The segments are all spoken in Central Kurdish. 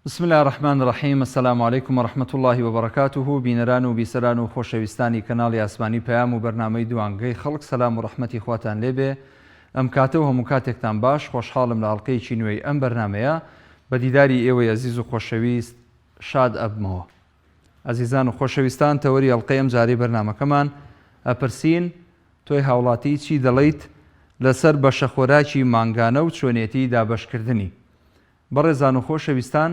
بسم اللە الرحمن الرحیم السلام علیکم و رحمة اللە و بەرەکاته بینەران و بیسەران و خۆشەویستانی کەناڵی ئاسمانی پەیام و بەرنامەی دوانگەی خەڵک سەلام و ڕەحمەتی خواتان لێبێ ئەم کاتە و هەموو کاتێکتان باش خۆشحاڵم لە ئەڵقەیەکی نوێی ئەم بەرنامەیە بە دیداری ئێوەی ئەزیز و خۆشەویست شاد ئەبمەوە ئەزیزان و خۆشەویستان تەوەری ئەڵقەی ئەم جارەی بەرنامەکەمان ئەپرسین تۆی هاوڵاتی چی دەڵێیت لەسەر بەشەخۆراکی مانگانە و چۆنێتی دابەشکردنی؟ بەڕێزان و خۆشەویستان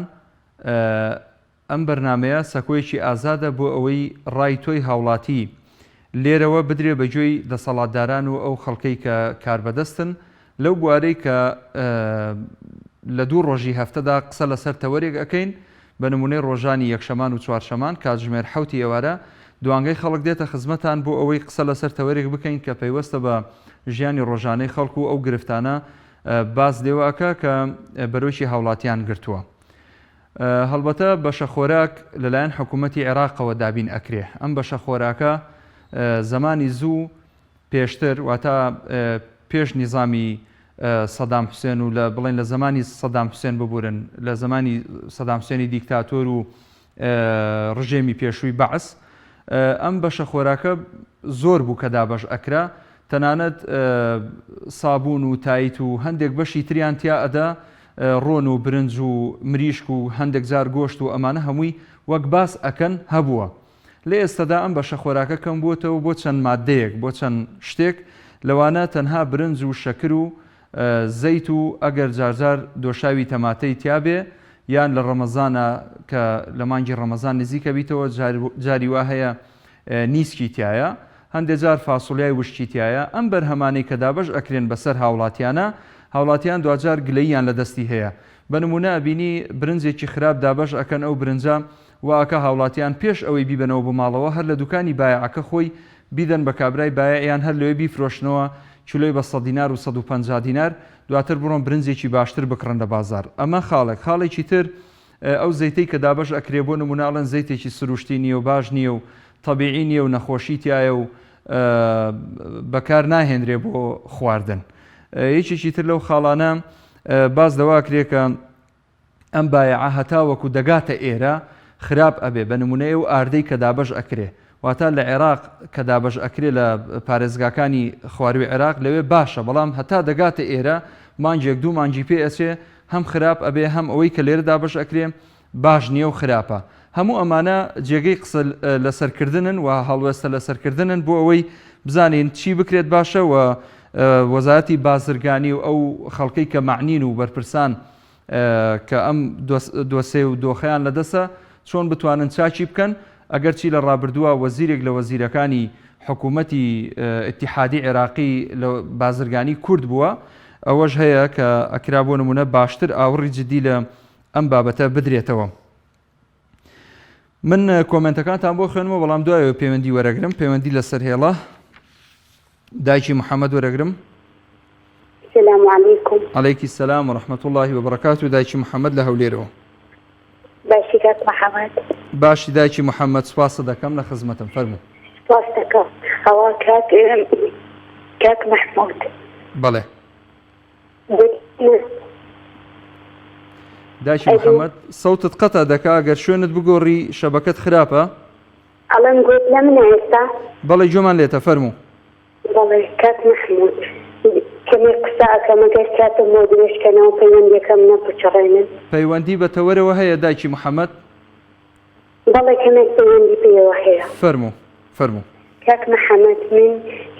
ئەم بەرنامەیە سەکۆیەکی ئازادە بۆ ئەوەی ڕای تۆی هاوڵاتی لێرەوە بدرێ بە گوێی دەسەڵاتداران و ئەو خەڵکەی کە کاربەدەستن لەو بوارەی کە لە دوو ڕۆژی هەفتەدا قسە لەسەر تەوەرێک ئەکەین بە نمونەی ڕۆژانی یەکشەمان و چوارشەمان کاتژمێر حەوتی ئێوارە دوانگەی خەڵک دێتە خزمەتان بۆ ئەوەی قسە لەسەر تەوەرێک بکەین کە پەیوەستە بە ژیانی ڕۆژانەی خەڵک و ئەو گرفتانە باس لێوە ئەکا کە بەرۆکی هاوڵاتیان گرتووە. هەڵبەتە بەشە خۆراک لەلایەن حکوومەتی عێراقەوە دابین ئەکرێ. ئەم بەشە خۆراکە زەمانی زوو پێشتر واتە پێش نیزامی سەدام حوسێن و لە بڵێن لە زەمانی سەدام حوسێن ببورن لە زەمانی سەدام حوسێنی دیکتاتۆر و ڕژێمی پێشووی بەعس ئەم بەشە خۆراکە زۆر بوو کە دابەش ئەکرا تەنانەت سابوون و تایت و هەندێک بەشی تریان تیا ئەدا ڕۆن و برنج و مریشک و هەندێک جار گۆشت و ئەمانە هەمووی وەک باس ئەکەن هەبووە لە ئێستەدا ئەم بەشە خۆراکە کەم بووەتەوە بۆ چەند ماددەیەک بۆ چەند شتێک لەوانە تەنها برنج و شەکر و زەیت و ئەگەر جارجار دۆشاوی تەماتەی تیابێ یان لە ڕەمەزانا کە لە مانگی ڕەمەزان نزیکە بیتەوە جاری وا هەیە نیسکی تیایە هەندێ جار فاسۆلیای وشکی تیایە ئەم بەرهەمانەی کە دابەش ئەکرێن بەسەر هاوڵاتیانا هاوڵاتیان دواجار گلەییان لە دەستی هەیە بە نمونە ئەبینی برنجێکی خراپ دابەش ئەکەن ئەو برنجە وا ئەکا هاوڵاتیان پێش ئەوەی بیبەنەوە بۆ ماڵەوە هەر لە دوکانی بایەعەکە خۆی بیدەن بە کابرای بایەع یان هەر لەوێ بیفرۆشنەوە کیلۆی بە سەددینار و 150 دینار دواتر بڕۆن برنجێکی باشتر بکڕن لە بازاڕ ئەمە خاڵێک خاڵێکی تر ئەو زەیتەی کە دابەش ئەکرێ بۆ نمونە ئەڵێن زەیتێکی سروشتی نییە و باش نییە و تەبیعی نییە و نەخۆشی تایە و بەکار ناهێنرێ بۆ خواردن یەکێکی تر لەو خاڵانە باس لەوە ئەکرێ کە ئەم بایەعە هەتاوەکو دەگاتە ئێرە خراپ ئەبێ بە نمونە ئەو ئاردەی کە دابەش ئەکرێ واتە لە عێراق کە دابەش ئەکرێ لە پارێزگاکانی خواروی عێراق لەوێ باشە بەڵام هەتا دەگاتە ئێرە مانگێک دوو مانگی پێ ئەچێ هەم خراپ ئەبێ هەم ئەوەی کە لێرە دابەش ئەکرێ باش نییە و خراپە هەموو ئەمانە جێگەی قسە لەسەرکردنن و هەڵوێستە لەسەرکردنن بۆ ئەوەی بزانین چی بکرێت باشە و وەزارەتی بازرگانی و ئەو خەڵکەی کە مەعنین و بەرپرسان کە ئەم دۆسێ و دۆخەیان لەدەسە چۆن بتوانن چاکی بکەن، ئەگەرچی لە ڕابردووە وەزیرێک لە وەزیرەکانی حکوومەتی ئیتیحادی عێراقی لە بازرگانی کورد بووە، ئەوەش هەیە کە ئەکرا بۆ نموونە باشتر ئاوڕی جدی لە ئەم بابەتە بدرێتەوە. من کۆمێنتەکانتان بۆ خوێنمەوە بەڵام دوایەوە پەیوەندی وەرەگرم پەیوەندی لەسەر هێڵە دایکی محەممەد وەرەگرم سلام علیکم علیکی سلام و رحمة الله و برکاته دایکی محەممەد لە هەولێرەوە باشی کاک محەممەد باشی دایکی محەممەد سپاست دەکەم لە خزمەتم فەرموو سپاس دەکەم ئەوە کاک کاک محمود بەڵێ دایکی محەممەد سەوتت قەتا دەکا گەر شوێنت بگۆڕی شەبەکەت خراپە ئەڵێم گوێت لە منە ئێستا؟ بەڵێ گوێمان لێتە فەرموو. بەڵێ کاک مەحمود کەمێک قسە ئەکەم ئەگەر کاتم بۆ درێژ کەنەوە پەیوەندیەکەم نەپچڕێنن. پەیوەندی بە تەوەرەوە هەیە دایکی محەمەد؟ بەڵێ کەمێک پەیوەندی پێیەوە هەیە. فەرموو فەرموو. کاک محەمەد من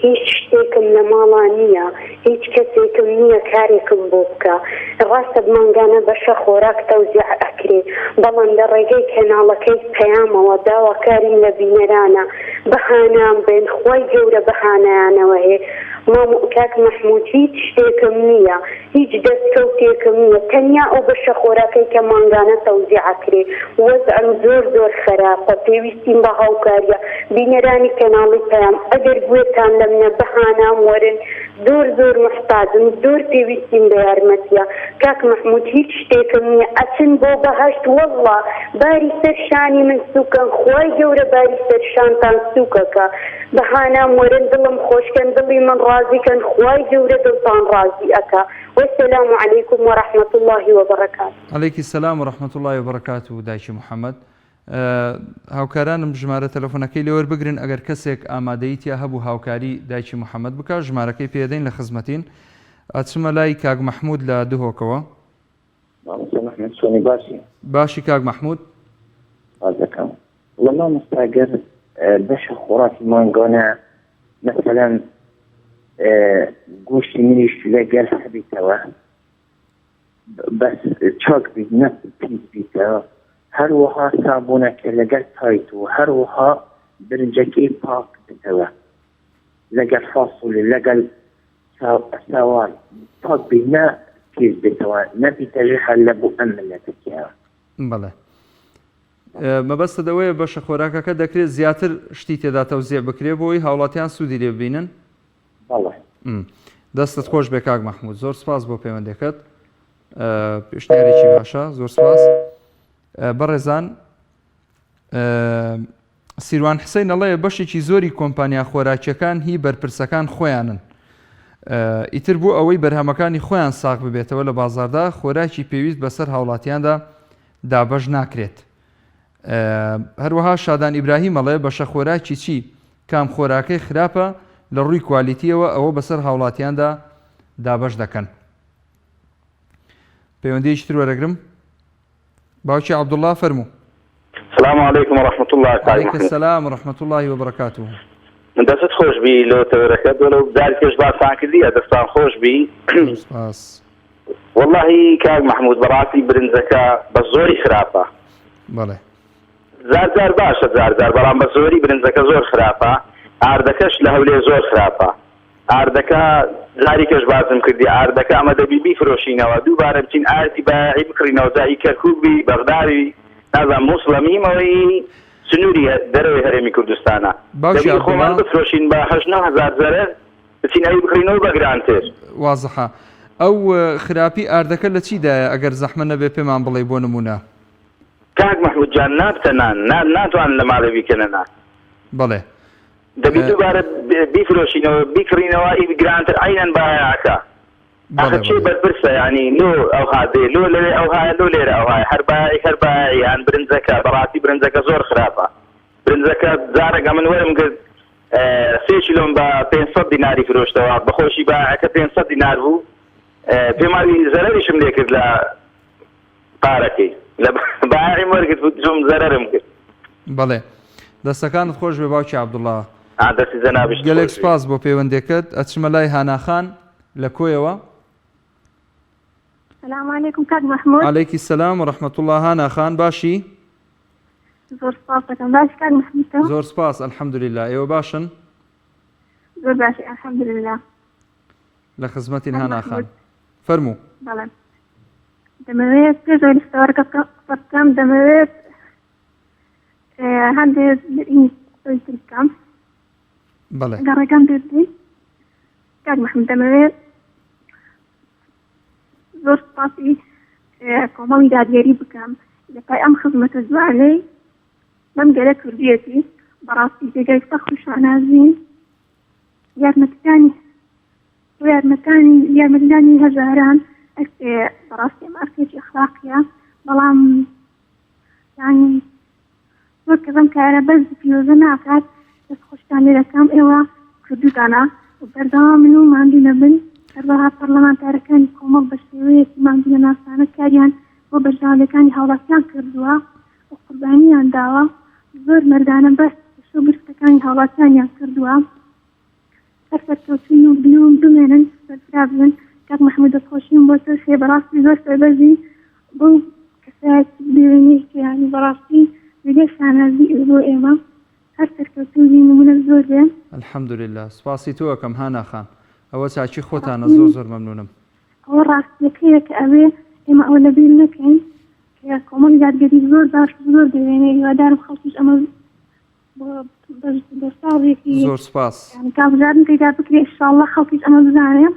هیچ شتێکم لە ماڵا نییە هیچ کەسێکم نییە کارێکم بۆ بکا ڕاستە مانگانە بەشە خۆراک تەوزیع ئەکرێ بەڵام لە ڕێگەی کەناڵەکەی پەیامەوە داواکاریم لە بینەرانە بەهانام بێن خوای گەورە بەهانایانەوە هێ مامۆ کاک مەحمود هیچ شتێکم نییە هیچ دەستکەوتێکم نییە تەنیا ئەو بەشە خۆراکەی کە مانگانە تەوزیع ئەکرێ وەزعم زۆر زۆر خەراپە پێویستیم بە هاوکاریە بینەرانی کەناڵی پەیام ئەگەر گوێتان لەمنە بەهانام وەرن زۆر زۆر موحتاجم زۆر پێویستیم بە یارمەتیە کاک مەحمود هیچ شتێکم نیە ئەچن. بۆ بەهەشت واللە باری سەر شانی من سوکەن خوای گەورە باری سەر شانتان سوکەکە بە هانام وەرن دڵم خۆشکەن دڵی من ڕازی کەن خوای گەورە دڵتان ڕازی ئەکا والسلام علیکم ورحمە اللە وبرکاته. علیکی سلام و رحمە اللە وبرکاته دایکی محمد هاوکارانم ژمارە تەلەفۆنەکەی لێ وەربگرن ئەگەر کەسێک ئامادەیی تیا هەبوو هاوکاری دایکی محمد بکا ژمارەکەی پێدەین لە خزمەتین ئەچمە لای کاک محمود لە دهۆکەوە. مامۆستا محمود چۆنی باشی؟ باشی کاک محمود. سپاس دەکەم. وەڵا مامۆستا گەر بەشە خۆراکی مانگانە مەسەلەن گۆشتی منیش لەگەل هەبیتەوە بەس چاک بیت نەک پیس بیتەوە هەروەها سابونەکە لەگەل تایت و هەروەها برنجەکەی پاک بتەوە لەگەل فاسولی لەگەل ساوان پاک بی نە پیس بێتەوە نە بیتە ژەهر لە بۆ ئەم مللەتەکەیەوە. بەڵێ مەبەستت ئەوەیە بەشە خۆراکەکە دەکرێت زیاتر شتی تێدا تەوزیع بکرێت بۆی هاوڵاتیان سوودی لێ ببینن؟ بەڵێ. دەستت خۆش بێ کاک مەحمود زۆر سپاس بۆ پەیوەندەکەت پێشنیارێکی باشە زۆر سپاس بەڕێزان سیروان حسین ئەڵێ بەشێکی زۆری کۆمپانیا خۆراکیەکان هی بەرپرسەکان خۆیانن ئیتر بۆ ئەوەی بەرهەمەکانی خۆیان ساغ ببێتەوە لە بازاردا خۆراکی پێویست بەسەر هاوڵاتیاندا دابەش ناکرێت هەروەها شادان ئیبراهیم ئەڵێ بەشە خۆراکی چی کام خۆراکەی خراپە لە ڕووی کوالیتیەوە ئەوە بەسەر هاوڵاتیاندا دابەش دەکەن پەیوەندیەکی تر وەرەگرم باوکی عەبدوڵا فەرموو. سلام علیکم و رحمة اللە کاک علیک محمود. السلام و رحمة اللە و برکاته. دەستت خۆش بی لۆ تەوەرەکەت وەلەو جارکێش باسان کردیە دەستان خۆش بی. زۆر سپاس. وەڵاهی کاک محمود بەڕاستی برنجەکە بە زۆری خراپە. بەڵێ. جار جار باشە جار جار بەڵام بە زۆری برنجەکە زۆر خراپە ئاردەکەش لە هەولێر زۆر خراپە. ئاردەکە جاریکەش باسم کردی ئاردەکە ئەمە دەبی بیفرۆشینەوە دووبارە بچین ئاردی بایعی بکڕینەوە جا ئی کەرکوک بی بەغدا بی نازانم موسڵە میم ئەوە ئی سنوری دەرەوەی هەرێمی کوردستانە باوکی دەبی خۆمان عەبدوڵا بفرۆشین بە هەشت 9000 زەرەر بچین ئەوی بکڕینەوە بە گرانتر. وازحە. ئەو خراپی ئاردەکە لە چیدایە ئەگەر زەحمە نەبێ پێمان بڵێی بۆ نموونە؟ کاک مەحمود جان نابتە نان نا ناتوانن لە ماڵێ بیکەنە نان. بەڵێ. دەبی دووبارە بیفرۆشینەوە بیکڕینەوە ئی گرانتر عەینەن بایەعەکە ئاخر کێ بەرپرسە یانی لۆ ئەوها دێ لۆ لەوێ ئەوهایە لۆ لێرە ئەوهایە هەر بایەعی هەر بایەعی یان برنجەکە بەڕاستی برنجەکە زۆر خراپە برنجەکە جارێک ئەمن وەرم گرت سێ کیلۆم بە 500 دیناری فرۆشتەوە بەخۆشی بایەعەکە 500 دینار بوو پێم وابی زەرەریشم لێ کرد لە پارەکەی لە بایەعیم وەرگرت و جوم زەرەرم کرد. بەڵێ دەستەکانت خۆش بێ باوکی عەبدوڵا. ئا دەستی جەنابیشت گەلێک خۆش بێ. سوپاس بۆ پەیوەندێکەت. ئەچمە لای هانا خان لە کۆیەوە. سلام علیکم کاک محمود. علیکی سلام و رحمە اللە هانا خان باشی؟ زۆر سپاس دەکەم باشی کاک محمود تۆ؟ زۆر سپاس الحمدللە ئێوە باشن؟ زۆر باشی الحمدللە. لە خزمەتین کاک هانا خان محمود. فەرموو. بەڵێ دەمەوێت پێش ئەوەی لە تەوەرەکە قسە بکەم دەمەوێت هەندێک قسەی تر بکەم بەڵێ ئەگەر ڕێگەم پێ بدەی کاک محمود دەمەوێت زۆر سپاسی کۆمەڵی دادگەری بکەم لە پای ئەم خزمەتە جوانەی بەم گەلە کردویەتی بەڕاستی جێگای فەخر و شانازین یارمەتیدانی بۆ یارمەتانی یارمەتیدانی هەژاران ئەرکێ بەڕاستی ئەمە ئەرکێکی ئەخلاقیە بەڵام یانی زۆر کەس ئەم کارە بەرز و پیرۆزە ناکات دەست خۆشتان لێ دەکەم ئێوە کردوتانە و بەردەوامن و ماندوو نەبن هەروەها پەرلەمانتارەکانی کۆمەڵ بە شێوەیەکی ماندوو نەناسانە کاریان بۆ بەرژەوەندیەکانی هاوڵاتیان کردووە و قوربانیان داوە زۆر مەردانە باسی کێشە و گرفتەکانی هاوڵاتیانیان کردووە هەر سەرکەوتوون و بن و بمێنن سەرفراز بن کاک محمود دەستخۆشیم بۆ تۆش هەیە بەڕاستی زۆر سەربەرزی بەو کەسایەتی بێوێنەی کە یانی بەڕاستی جێگای شانازی بۆ ئێمە هەر سەرکەوتوو بی نمونەت زۆر بێ. الحمدللە سوپاسی تۆ ئەکەم هانا خان ئەوە چاکی خۆتانە بەڕاستی زۆر زۆر مەمنونم. ئەوە ڕاستیەکەیە کە ئەبێ ئێمە ئەوە لەبیر نەکەین کە کۆمەڵی دادگەری زۆر باش و زۆر بێوێنەیە هیوادارم خەڵکیش ئەمە بە ساڵێکی زۆر سوپاس. هەڵبژاردن پەیدا بکرێ ئیشاڵڵا خەڵکیش ئەمە بزانێ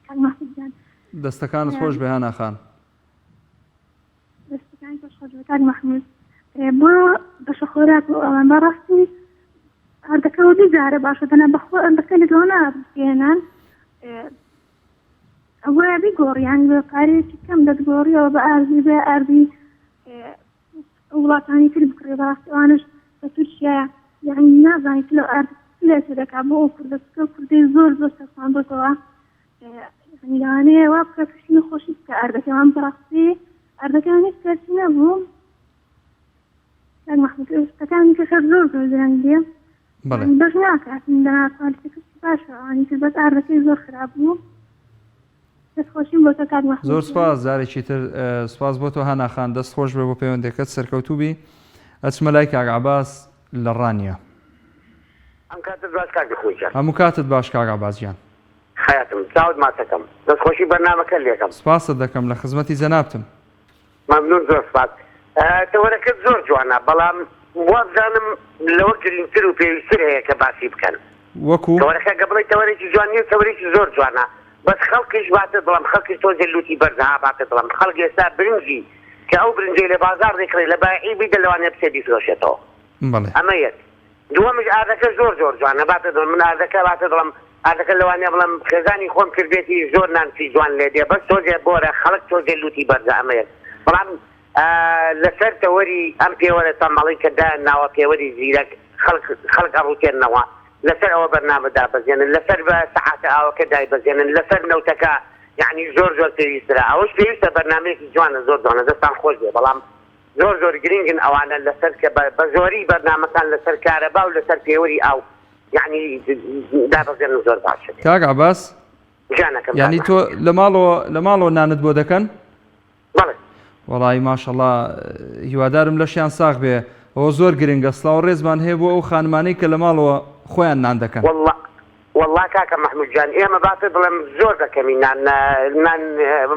کاک مەحمود گیان. دەستەکانت خۆش بێ هانا خان. دەست خۆش بێ کاک مەحمود. بۆ بەشە خۆراک و ئەوان بەڕاستی ئاردەکەەوە دوو جارە باشە دەنا بەخۆ ئەندەکە لەگەڵ نابێنان ئەوە بیگۆڕیان بە پارەیەکی کەم دەتگۆڕیەوە بە ئاردی بە ئاردی وڵاتانی تر بکڕێ بەڕاستی ئەوانش لە تورکیا یعنی نازانیت لەو ئارد لێ دەکا بۆ ئەو کوردە چکە کوردی زۆر زۆر چەسپاندۆتەوە یعنی لەوانەیە وا بکە تووشی نەخۆشی بکە ئاردەکەمان بەڕاستی ئاردەکان هیچ کەسی نەبوو کاک مەحمود شتەکانی کە هەر زۆر زۆر گرنگ بێ بەڵێ بەش ناکات دەنا کوالیتەکەشی باشە ئەوانی تر بەس ئاردەکەی زۆر خراپ بوو دەستخۆشیم بۆ تۆ کاک مەحمود زۆر گیان. سپاس جارێکی تر سپاس بۆ تۆ هانا خان دەست خۆش بێ بۆ پەیوەندەکەت سەرکەوتوو بی ئەچمە لای کاک عەباس لە ڕانیە. ئەم کاتت باش کاک مەحمود گیان. هەموو کاتت باش کاک عەباس گیان. حەیاتم چاوت ماچەکەم دەست خۆشی بەرنامەکەت لێکەم. سپاست دەکەم لە خزمەتی جەنابتم. مەمنون زۆر سپاس. تەوەرەکەت زۆر جوانە بەڵام وابزانم لەوە گرینگتر و پێویستتر هەیە کە باسی بکەن. وەکو؟ تەوەرەکە گە بڵێی تەوەرێکی جوان نیە تەوەرێکی زۆر جوانە بەس خەڵکیش با پێت بڵێم خەڵکیش تۆزێ لوتی بەرزە ها با پێت بڵێم خەڵک ئێستا برنجی کە ئەو برنجەی لە بازاڕ دەیکڕێ لە بایعی بیدە لەوانەیە بچێ بیفرۆشێتەوە بەڵێ. ئەمە یەک. دووەمیش ئاردەکە زۆر زۆر جوانە با پێت بڵێم من ئاردەکە با پێت بڵێم ئاردەکە لەوانەیە بڵێم خێزانی خۆم کردبێتی زۆر نانسی جوان لێ دێ بەس تۆزێ بۆرە خەڵک تۆزێ لوتی بەرزە ئەمە یەک بەڵام لەسەر تەوەری ئەم پێوەرە تەمەڵی کە دایان ناوە پێوەری زیرەک خەڵک خەڵک ئەڕوتێننەوە لەسەر ئەوە بەرنامە دابەزێنن لەسەر بە سەعاتە ئاوەکە دایبەزێنن لەسەر نەوتەکە یعنی زۆر زۆر پێویسترە ئەوەش پێویستە بەرنامەیەکی جوانە زۆر جوانە دەستان خۆش بێ بەڵام زۆر زۆر گرینگن ئەوانە لەسەر کە بە زۆری بەرنامەکان لەسەر کارەبا و لەسەر پێوەری ئاو یعنی دابەزێنن زۆر باشە کاک عەباس گیانەکەم یعنی تۆ لە ماڵەوە لە ماڵەوە نانت بۆ دەکەن؟ بەڵێ. وەڵایی ماشەڵا هیوادارم لەشیان ساغ بێ ئەوە زۆر گرنگە سڵاو ڕێزمان هەیە بۆ ئەو خانمانەی کە لە ماڵەوە خۆیان نان دەکەن. وەڵا وەڵا کاکە مەحمود گیان ئێمە با پێت بڵێم زۆر بە کەمی نان نان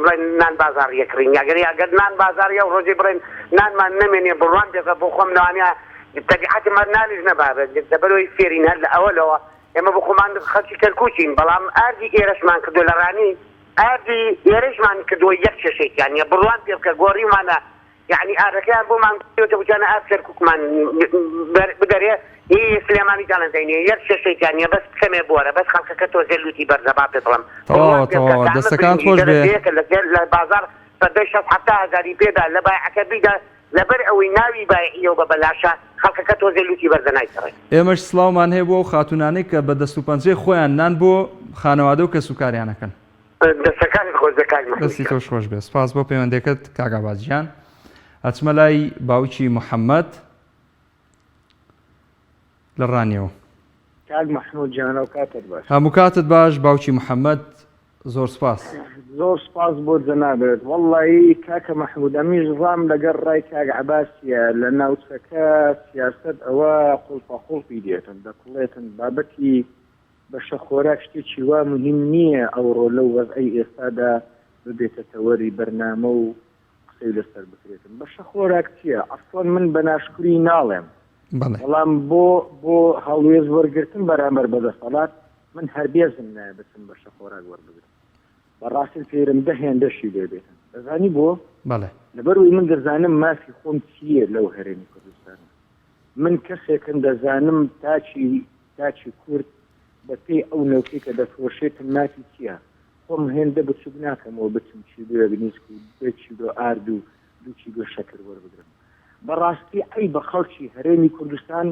بڵێن نان بازاڕی ئەکڕین ئەگەر ئەگەر نان بازاڕی ئەو ڕۆژەی بڵێن نانمان نەمێنێ بڕوام پێ بکە بۆ خۆم لەوانەیە تەبیعەتم هەر نانیش نەبابێت لەبەرئەوەی فێرین هەر لە ئەوەلەوە ئێمە بۆ خۆمان خەڵکی کەرکوکین بەڵام ئاردی ئێرەشمان کردوە لە ڕانی ئاردی ئێرەشمان کردوە یەک کێشەی تیا نیە بڕوام پێ بکە گۆڕیومانە یەعنی ئاردەکەیان بۆمان گۆڕیوەتە وتیانە ئارد کەرکوکمان بدەرێ هی سلێمانیتان دەینێ یەک کێشەی تیا نیە بەس کەمێ بۆرە بەس خەڵکەکە تۆزێ لوتی بەرزە با پێت بڵێم تەواوە بڕوام پێ بکە تەواوە کە ئەمە دەستەکانت برنجی خۆش بێ. دەرەجەیەکە لە لە بازاڕ سەدەی شەست حەفتا هەزاری پێدا لە بایعەکە بیدە لەبەر ئەوەی ناوی بایعیە و بە بەلاشە خەڵکەکە تۆزێ لوتی بەرزە نایکڕێ. ئێمەش سڵاومان هەیە بۆ ئەو خاتوونانەی کە بە دەست و پەنجەی خۆیان نان بۆ خانەوادە و کەسوکاریان ئەکەن. دەستەکانت خۆش بێ کاک مەحمود دەستی گیان. تۆش خۆش بێ. سپاس بۆ پەیوەندیەکەت کاک عەباس گیان. ئەچمە لای باوکی محەمەد لە ڕانیەوە. کاک مەحمود گیان ئەو کاتت باش. هەموو کاتت باش باوکی محەمەد زۆر سپاس. زۆر سپاس بۆ جەنابت. وەڵڵایی کاکە مەحمود ئەمیش ڕام لەگەر ڕای کاک عەباسیە لە ناوچەکە سیاسەت ئەوە قوڵپە قوڵپی دێتن دەکوڵێتن بابەتی بەشە خۆراک شتێکی وا موهیم نییە ئەوڕۆ لەو وەزعەی ئێستادا ببێتە تەوەری بەرنامە و قسەی لەسەر بکرێتن بەشە خۆراک چییە ئەسڵەن من بە ناشکری ناڵێم بەڵام بۆ بۆ هەڵوێست وەرگرتن بەرامبەر بە دەسەڵات من هەر بێزم نایە بچم بەشە خۆراک وەربگرم بەڕاستی پێرم دە هێندەشی لێ بێتن دەزانی بۆ بەڵێ لەبەروی من دەزانم مافی خۆم چییە لەو هەرێمی کوردستانە من کەسێکم دەزانم تاکی تاکی کورد بە پێی ئەو نەوتەی کە دەفرۆشێتن مافی چییە؟ خۆم هێندە بچوک ناکەمەوە بچم کیلۆیەک نیسک و دە کیلۆ ئارد و دوو کیلۆ شەکر وەربگرم. بە ڕاستی عەیبە خەڵکی هەرێمی کوردستان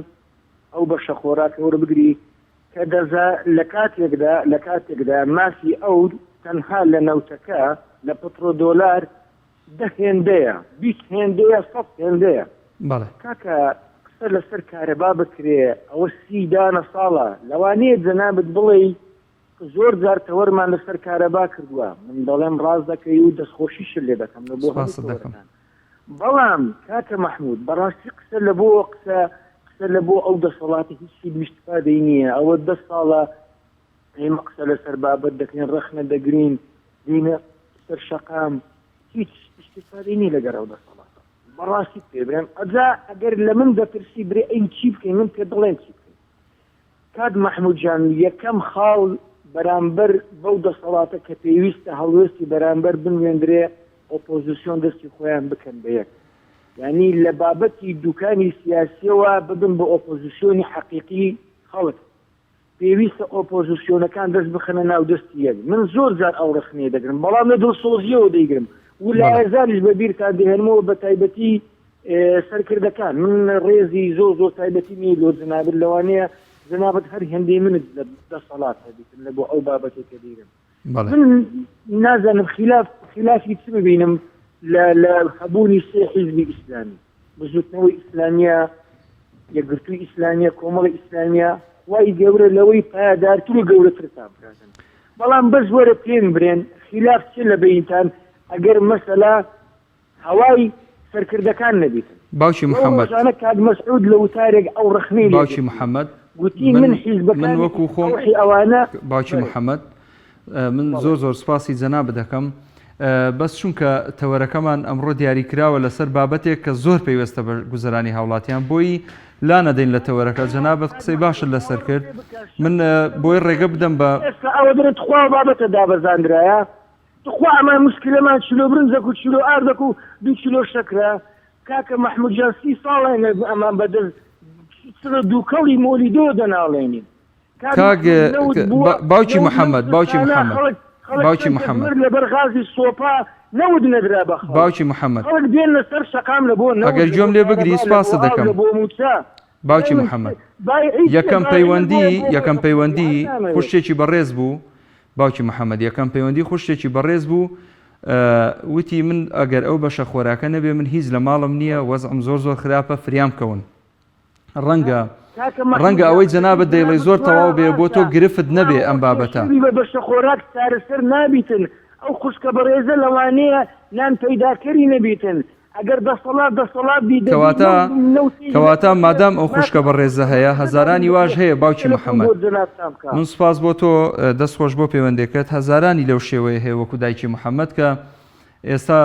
ئەو بەشە خۆراکە وەربگری کە دەزا لە کاتێکدا لە کاتێکدا مافی ئەو تەنها لە نەوتەکە لە پترۆدۆلار دە هێندەیە، 20 هێندەیە، سەد هێندەیە. بەڵێ. کاکە قسە لەسەر کارەبا بکرێ ئەوە سی دانە ساڵە، لەوانەیە جەنابت بڵێی زۆر جار تەوەرمان لەسەر کارەبا کردووە، من دەڵێم ڕاست دەکەی و دەستخۆشیشت لێ دەکەم لە بۆ هەموو سپاست دەکەم. تەوەرەکان، بەڵام کاکە مەحمود بەڕاستی قسە لە بۆ قسە قسە لە بۆ ئەو دەسەڵاتە هیچ سوود و ئیستفادەی نییە، ئەوە دە ساڵە ئێمە قسە لەسەر بابەت دەکەین ڕەخنە دەگرین دێینە سەر شەقام هیچ ئیستیفادەی نیە لەگەر ئەو دەسەڵاتە بەڕاستی پێ برێم ئەجا ئەگەر لە من دەپرسی برێ ئەی چی بکەین من پێ دەڵێم چی بکەین کاک مەحمود جان یەکەم خاڵ بەرامبەر بەو دەسەڵاتە کە پێویستە هەڵوێستی بەرامبەر بنوێندرێ ئۆپۆزیسیۆن دەستی خۆیان بکەن بە یەک. یانی لە بابەتی دوکانی سیاسیەوە ببن بە ئۆپۆزسیۆنی حەقیقی خەڵک. پێویستە ئۆپۆزسیۆنەکان دەست بخەنە ناو دەستی یەک. من زۆر جار ئەو ڕەخنەیە دەگرم، بەڵام لە دڵسۆزییەوە دەیگرم و لایەزانیش بە بیرتان دەهێنمەوە بە تایبەتی سەرکردەکان. من ڕێزی زۆر زۆر تایبەتیم هەیە لۆ جەنابت، لەوانەیە جەنابت هەر هێندەی منت لە دەسەڵات هەبیتن لە بۆ ئەو بابەتەی کە دەیگرم. من نازانم خیلاف خیلافی چ ببینم لە لە هەبوونی سێ حیزبی ئیسلامی. بزوتنەوەی ئیسلامیە، یەکگرتووی ئیسلامیە، کۆمەڵی ئیسلامیە، خوای گەورە لەوەی پایەدارتر و گەورەترتان بکاتن. بەڵام بەس وەرە پێم برێن خیلاف چیە لە بەینتان ئەگەر مەسەلە هەوای سەرکردەکان نەبیتن. باوکی ئەو محمد. ڕۆژانە کاک مەسعود لە وتارێک ئەو ڕەخنەی لێ باوکی گرتین محمد گوتی من من من حیزبەکانی وەکو خۆم ڕۆحی ئەوانە باوکی بەرێ. محمد من بەڵێ. زۆر زۆر سپاسی جەنابت دەکەم بەس چونکە تەوەرەکەمان ئەمڕۆ دیاری کراوە لەسەر بابەتێک کە زۆر پەیوەستە بە گوزەرانی هاوڵاتیان بۆی لا نەدەین لە تەوەرەکە جەنابت قسەی باشت لەسەر کرد من بۆی ڕێگە بدەم بە ئێستا ئەوە دەرێ تخوا بابەتە دابەزاندرایە تخوا ئەمان مشکلەمان چلۆ برنجەک و چلۆ ئاردەک و دوو کیلۆ شەکرە کاکە مەحمود جان سی ساڵە ئەمان بەدەست چلۆ دووکەڵی مۆلیدەوە دەناڵێنین کاک باوکی محەممەد باوکی محەممەد باوکی محەممەد لەبەر غازی سۆپا نەوت نەدرا بە باوکی محەممەد خەڵک دێن لەسەر شەقام لە بۆ ئەگەر گوێم لێ بگری سپاست دەکەم بۆ موچە باوکی محەممەد یەکەم پەیوەندی یەکەم پەیوەندی خوشتێکی بەڕێز بوو باوکی محەممەد یەکەم پەیوەندی خوشتێکی بەڕێز بوو وتی من ئەگەر ئەو بەشە خۆراکە نەبێ من هیچ لە ماڵم نییە وەزعم زۆر زۆر خراپە فریام کەون ڕەنگە ڕەنگە ئەوەی جەنابت دەیڵێی زۆر تەواو بێ بۆ تۆ گرفت نەبێ ئەم بابەتە. بە بەشە خۆراک چارەسەر نابیتن ئەو خوشکە بەڕێزە لەوانەیە نان پەیداکەری نەبیتن ئەگەر دەسەڵات دەسەڵات بی دەبی کەواتە نەوتی کەواتە مادام ئەو خوشکە بەڕێزە هەیە هەزارانی واش هەیە باوکی محەمەد من سوپاس بۆ تۆ دەست خۆش بۆ پەیوەندێکەت هەزارانی لەو شێوەیە هەیە وەکو دایکی محەمەد کە ئێستا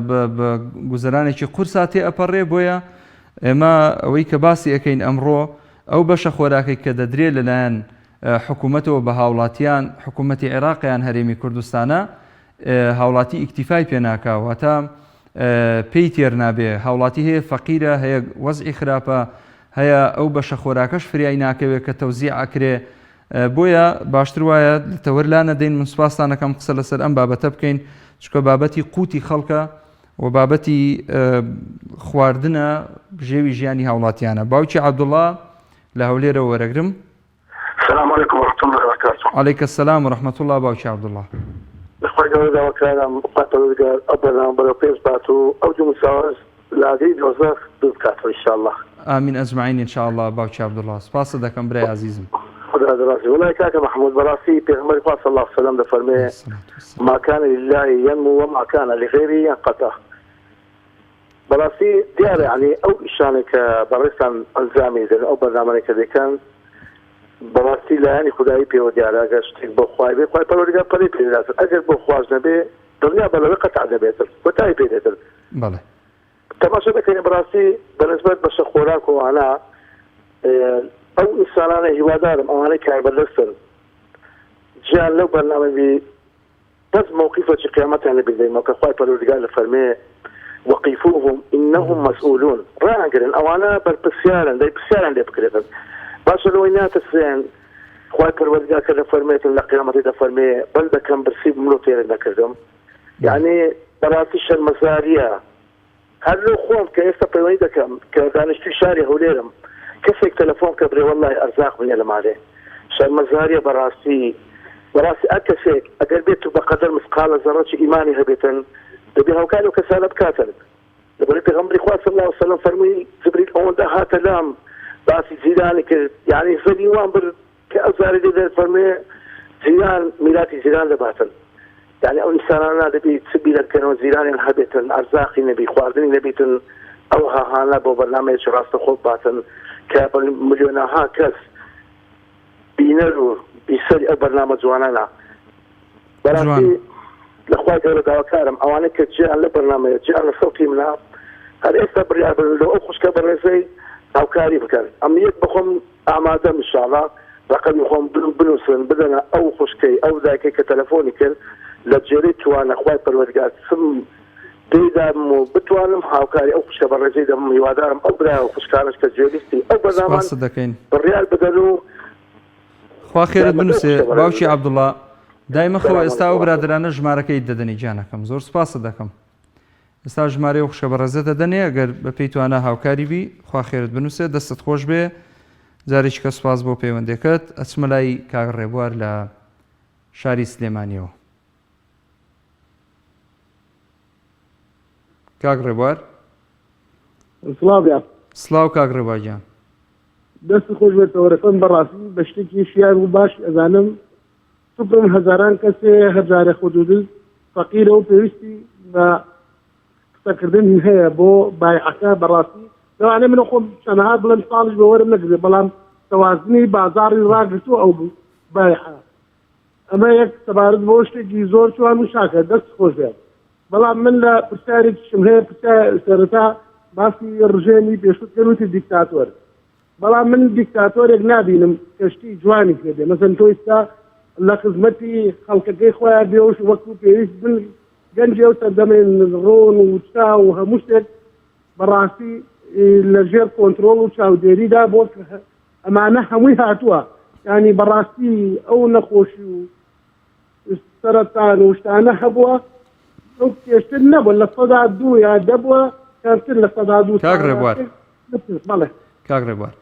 بە گوزەرانێکی قورسا تێ ئەپەڕێ بۆیە ئێمە ئەوەی کە باسی ئەەکەین ئەمڕۆ ئەو بەشە خۆراکەی کە دەدرێت لەلایەن حکوومەتەوە بە هاوڵاتیان حکوومەتی عێراقیان هەرێمی کوردستانە هاوڵاتی ئیکتیفای پێ ناکا واتە پێی تێر نابێ هاوڵاتی هەیە فەقیرە هەیە وەزعی خراپە هەیە ئەو بەشە خۆراکەش فریای ناکەوێت کە تەوزیع ئەکرێ بۆیە باشتر وایە لە تەوەر لا نەدەین من سوپاستان ئەکەم قسە لەسەر ئەم بابەتە بکەین چونکە بابەتی قوتی خەڵکە و بابەتی خواردنە بژێوی ژیانی هاوڵاتیانە باوکی عەبدوڵا لە هەولێرەوە وەرەگرم السلام علیکم ورحمة الله وبرکاته. علیک السلام و رحمة الله باوکی عەبدوڵا. لە خوای گەورە داواکارم خوای پەروەردگار ئەو بەرنامە بەرەو پێش بات و ئەو دوو مساوەش لە ئاگری دۆزەخ دوور بکاتەوە ان شاء اللە. ئامین اجمعین ان شاء اللە باوکی عبداللە سپاست دەکەم برای ئازیزم. خودا لێت ڕازی وەڵای کاکە محمود بەڕاستی پێغەمبەری خوا صلی اللە علیە وسلم دەفەرموێ ما کان للە ینمو وما کان لغیره ینقطع بەڕاستی دیارە یعنی ئەو ئیشانەی کە بەڕێزتان ئەنجامی دەن ئەو بەرنامانەی کە دەیکەن بەڕاستی لایەنی خودایی پێوە دیارە ئەگەر شتێک بۆ خوای بێ خوای پەروەردگار پەرەی پێ دەداتن ئەگەر بۆ خواش نەبێ دڵنیا بە لەوەی قەتع دەبێتن کۆتایی پێ دێتن بەڵێ. تەماشا دەکەین بەڕاستی بەنسبەت بەشە خۆراک و ئەوانە ئەو ئینسانانە هیوادارم ئەوانەی کاربەدەستن جیان لەو بەرنامە بی بەس مەوقیفەکی قیامەتیان لەبیر دەینەوە کە خوای پەروەردگار دەفەرمێ وقفوهم انهم مسئولون ڕایانگرن ئەوانە بەرپرسیارن دەی پرسیاریان لێ بکرێتن باشە لەوەی ناترسێن خوای پەروەردگار کە دەفەرمێتن لە قیامەتی دەفەرمێ بەندەکەم برسی بووم لۆ تێرت نەکردم یعنی بەڕاستی شەرمەزاریە هەر لۆ خۆم کە ئێستا پەیوەندی دەکەم کە دانیشتوی شاری هەولێرم کەسێک تەلەفۆن کە برێ وەڵای ئەرزاقم نیە لە مالێ شەرمەزاریە بەڕاستی بەڕاستی ئەر کەسێک ئەگەر بێت و بەقەدەر مسقالە زەڕەکی ئیمانی هەبێتن دەبێ هاوکاری ئەو کەسانە بکاتن لەبەرئ پێغەمبەری خوا صلی اللە علیە وسلم فەرمووی جبریل ئەوەندە هاتە لام باسی جیرانی کرد یعنی زەلی وام برد کە ئەو جارەی لێ دەفەرموێ جیران میراتی جیران دەباتن یعنی ئەو ئینسانانە دەبی چ بیرە بکەنەوە جیرانیان هەبێتن ئەرزاقی نەبی خواردنی نەبیتن ئەو هاهانە بۆ بەرنامەیەکی ڕاستەخۆ باتن کە بە ملیۆنەها کەس بینەر و بیسەری ئەو بەرنامە جوانانە بەڕاستی لە خوای گەورە داواکارم ئەوانەی کە جیان لە بەرنامەیە جیان لە سەوتی منە هەر ئێستا بڕیار بدەن لۆ ئەو خوشکە بەڕێزەی هاوکاری بکەن ئەم یەک بەخۆم ئامادەم ان شاءاللە ڕەقەمی خۆم بنوسن بدەنە ئەو خوشکەی ئەو دایکەی کە تەلەفۆنی کرد لە جێرەی توانە خوای پەروەردگار چم. پێی دابم و بتوانم هاوکاری ئەو خوشکە بەڕێزەی دەبم هیوادارم ئەو برا و خوشکانەش کە گوێبیستی ئەو بەرنامەن سپاست دەکەین. بڕیار بدەن و خوا خێرت یارمەتی ئەو بنووسێ خوشکە بەڕێزە باوکی بدەن. عەبدوڵا دایمە خەوە سلام ئێستا علیکم ئەو ورحمة الله. برادەرانە ژمارەکەیت دەدەنی گیانەکەم زۆر سپاست دەکەم ئێستا ژمارەی ئەو خوشکە بەڕێزە دەدەنێ ئەگەر بە پێی توانا هاوکاری بی خوا خێرت بنووسێ دەستت خۆش بێ جارێکی کە سپاس بۆ پەیوەندەکەت ئەچمە لای کاک ڕێبوار لە شاری سلێمانیەوە. کاک ڕێبوار. سڵاو برام. سڵاو کاک ڕێبوار گیان. دەست خۆش بێت تەوەرەکەم بەڕاستی بە شتێکی شیار و باش ئەزانم چونکە هەزاران کەسێ هەزارە خودودز فەقیرە و پێویستی بە قسەکردن هەیە بۆ بایعەکە بەڕاستی لەوانەیە من خۆم چەنەها بڵێم ساڵیش بە وەرم نەگرێ بەڵام تەوازنی بازاڕی ڕاگرتووە ئەو بایعە ئەمە یەک سەبارەت بۆ شتێکی زۆر جوان و چاکە دەست خۆش بێت بەڵام من لە پرسیارێکیشم هەیە پرسیار سەرەتا باسی ڕژێمی پێشوو کرد وتی دیکتاتۆر بەڵام من دیکتاتۆرێک نابینم کە شتی جوانی پێ بێ مەسەن تۆ ئیستا لە خزمەتی خەڵکەکەی خۆیان بێ و وەکو پێویست بن گەنجی ئەو سەردەمەی ڕۆن و چا و هەموو شتێک بەڕاستی لە ژێر کۆنترۆڵ و چاودێریدا بۆ ئەمانە هەمووی هاتووە یانی بەڕاستی ئەو نەخۆشی و سەرەتان و شتانە هەبووە ئەو پێشتر نەبوو 2% یا دەبووە کەمتر 2% کاک ڕێبوار بەڵێ کاک ڕێبوار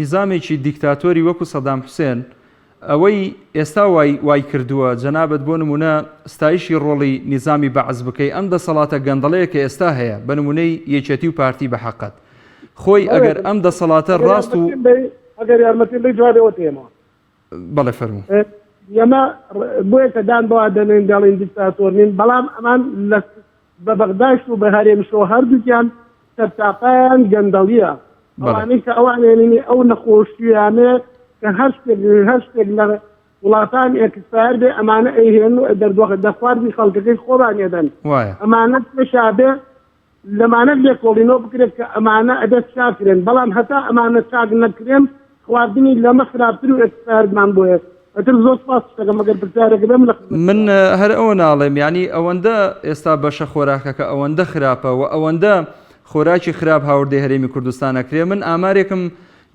نیزامێکی دیکتاتۆری وەکو سەدام حوسێن ئەوەی ئێستا وای وای کردووە جەنابت بۆ نمونە ستایشی ڕۆڵی نیزامی بەعس بکەی ئەم دەسەڵاتە گەندەڵەیە کە ئێستا هەیە بە نمونەی یەکێتی و پارتی بە حەقت خۆی ئەگەر ئەم دەسەڵاتە ڕاست و ئەگەر یارمەتیم بەی جوابەوە تێمەوە بەڵێ فەرموو. ئێمە بۆیە کە دان بەوە دەنێین دەڵێین دیکتاتۆر نین، بەڵام ئەمان لە بە بەغدایش و بە هەرێمیشەوە هەردووکیان سەرتاپایان گەندەڵییە. ئەوانەی کە ئەوان یانی ئەو نەخۆشییانە کە هەر شتێک هەر شتێک لە وڵاتان expire بێ ئەمانە ئەیهێنن و دەرخواردی خەڵکەکەی خۆمان ئەدەن. ئەمانە پێشا بێ لەمانە لێکۆڵینەوە بکرێت کە ئەمانە ئەبێت چاک کرێن بەڵام هەتا ئەمانە چاک نەکرێن خواردنی لەمە خراپتر و expire مان بۆیە ئەتر زۆر سپاس دەکەم ئەگەر پرسیارێک بێ من لە خزمەتتان. من هەر ئەوە ناڵێم یانی ئەوەندە ئێستا بەشە خۆراکەکە ئەوەندە خراپە و ئەوەندە خۆراکی خراپ هاوردەی هەرێمی کوردستان ئەکرێ من ئامارێکم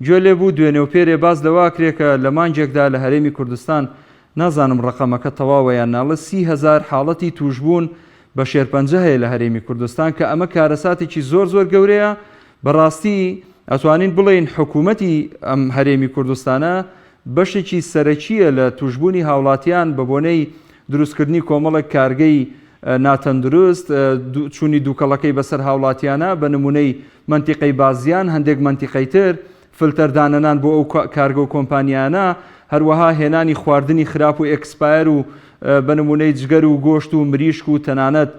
گوێ لێ بوو دوێنێ و پێرێ باس لەوە ئەکرێ کە لە مانگێکدا لە هەرێمی کوردستان نازانم ڕەقەمەکە تەواوە یان نا ڵە 30 هەزار حاڵەتی تووشبوون بە شێرپەنجە هەیە لە هەرێمی کوردستان کە ئەمە کارەساتێکی زۆر زۆر گەورەیە بەڕاستی ئەتوانین بڵێین حکوومەتی ئەم هەرێمی کوردستانە بەشێکی سەرەکییە لە تووشبوونی هاوڵاتیان بە بۆنەی دروستکردنی کۆمەڵێک کارگەی ناتەندروست چوونی دووکەڵەکەی بەسەر هاوڵاتیانە بە نمونەی مەنتیقەی بازیان هەندێک مەنتیقەی تر فلتەر دانەنان بۆ ئەو کارگە و کۆمپانیایانە، هەروەها هێنانی خواردنی خراپ و expire و بە نمونەی جگەر و گۆشت و مریشک و تەنانەت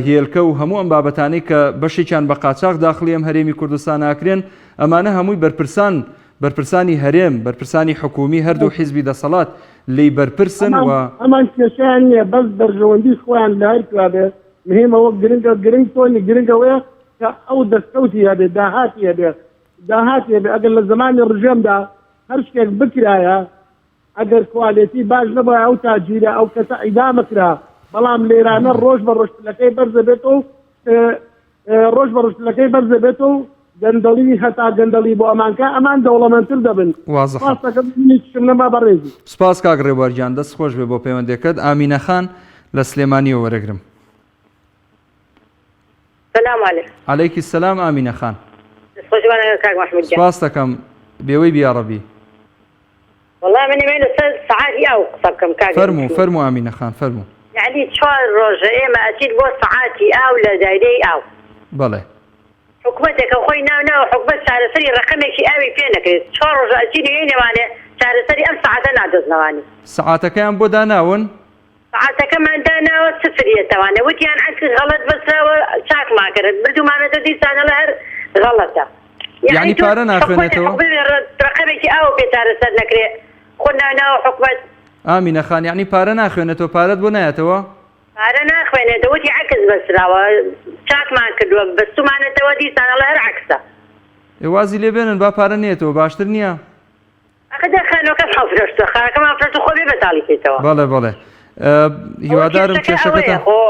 هێلکە و هەموو ئەم بابەتانەی کە بەشێکیان بە قاچاخ داخڵی ئەم هەرێمی کوردستان ئاکرێن، ئەمانە هەمووی بەرپرسان بەرپرسانی هەرێم، بەرپرسانی حکوومی هەردوو حیزبی دەسەڵات لێی بەرپرسن و. ئەمان کێشەیان نییە بەس بەرژەوەندی خۆیان لە هەر کوێ بێ مهمە وەک گرنگە گرنگ تۆ نی گرنگ ئەوەیە کە ئەو دەستکەوتی هەبێ داهاتی هەبێ داهاتی هەبێ ئەگەر لە زەمانی ڕژێمدا هەر شتێک بکرایە ئەگەر quality باش نەبوایە ئەو تاجیرە ئەو کەسە عیدامە کرا بەڵام لێرانە ڕۆژ بە ڕۆژ پلەکەی بەرزە بێتەوە ڕۆژ بە ڕۆژ پلەکەی بەرزە بێتەوە گەندەڵی هەتا گەندەڵی بۆ ئەمانکە ئەمان دەوڵەمەندتر دەبن وازحە. سپاس دەکەم منیشم نەما بەڕێزی. سپاس کاک ڕێبوار گیان دەست خۆش بێ بۆ پەیوەندیەکەت ئامینە خان لە سلێمانیەوە وەرەگرم. سلام علیکم. علیکی سلام ئامینە خان. دەست خۆش بانە کاک مەحمود گیان. سپاست دەکەم بێوەی بی یاڕەبی. وەڵا من ئەمەوێ لەسەر سەعاتی ئاو قسە بکەم کاک فەرموو مەحمود. فەرموو ئامینە خان فەرموو. یەعنی چوار ڕۆژە ئێمە ئەچین بۆ سەعاتی ئاو لە دایرەی ئاو. بەڵێ. حکومەتێکە خۆی ناو ناوە حکومەت چارەسەری ڕەقەمێکی ئاوی پێ نەکرێت چوار ڕۆژە ئەچین و یەینەوانێ چارەسەری ئەم سەعاتە نادۆزنەوانی. سەعاتەکەیان بۆ داناون؟ سەعاتەکەمان داناوە سفر یەتەوانێ وتیان عەکس غەڵەت بەسراوە چاکمان کرد بردومانەتەوە دیسان ئەڵێ هەر غەڵەتە یەعنی یەعنی تۆ پارە حکومەتێک ناخوێنێتەوە؟ حکومەت ڕەقەمێکی ئاو پێ چارەسەر نەکرێ خۆ ناو ناوە حکومەت. ئامینە خان یەعنی پارە ناخوێنێتەوە پارەت بۆ نایەتەوە؟ پارە ناخوێنێتەوە وتی عەکس بەسراوە چاکمان کردوە بەستومانەتەوە دیسان ئەڵێ هەر عەکسە. ئێ وازی لێ بێنن با پارە نەیەتەوە باشتر نیە؟ ئەخە دە خانوەکەمان فرۆشتوە خانەکەمان فرۆشت خۆ بێ بەتاڵی کەیتەوە. بەڵێ بەڵێ ئەوە هیوادارم کێشەکە ئەوەیە کێشەکەتان خۆ.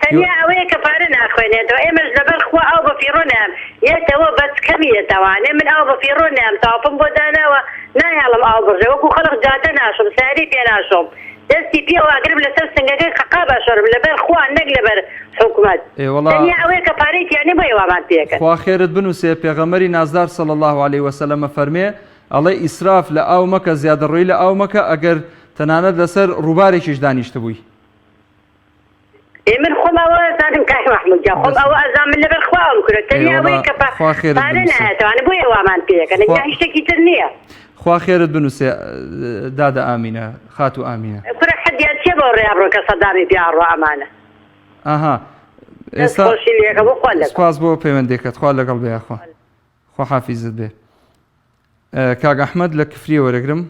تەنیا ئەوەیە کە پارە ناخوێنێتەوە ئێمەش لەبەر خوا ئاو بە فیڕۆ نایەم یەتەوە بەس کەم یەتەوانێ من ئاو بە فیڕۆ نایەم تاپم بۆ داناوە ناهێڵم ئاو بڕژێ وەکو خەڵک جادە ناشۆم سەیارەی پێ ناشۆم دەستی پێوە ئەگرم لەسەر سنگەکەی قەقاب ئەشۆرم لەبەر خوا نەک لەبەر حکومەت ئێ وەڵا تەنیا ئەوەیە کە پارەی تیا نیە بۆیە وامان پێکەن. خوا خێرت بنوسێ پێغەمبەری نازدار صلی اللە علیە وسلم ئەفەرمێ ئەڵێ ئیسراف لە ئاو مەکە زیادەڕۆیی لە ئاو مەکە ئەگەر تەنانەت لەسەر ڕووبارێکیش دانیشتبووی. ئێ من خۆم ئەوە ئەزانم کاک مەحمود گیان خۆم دەست ئەوە ئەزانم من لەبەر خوا ئەوم کردوە ئێ تەنیا وەڵا ئەوەیە کە پا خوا خێرت پارە بنوسێ نایەتەوانێ بۆیە وامان پێ ئەکەن خوا ئەگینا هیچ شتێکی تر نییە. خوا خێرت بنوسێ دادە ئامینە خاتوو ئامینە. کورە حەدیان چیە بەو ڕێیا بڕۆن کە سەدامی پیا ئەڕوا ئەمانە. ئەها دەست ئێستا خۆشی لێکەم و خوا لەگەڵ. سپاس بۆ پەیوەندێکەت خوا لەگەڵ بێ یاخوا خوا حافیزت بێ کاک ئەحمەد لە کفریە وەرەگرم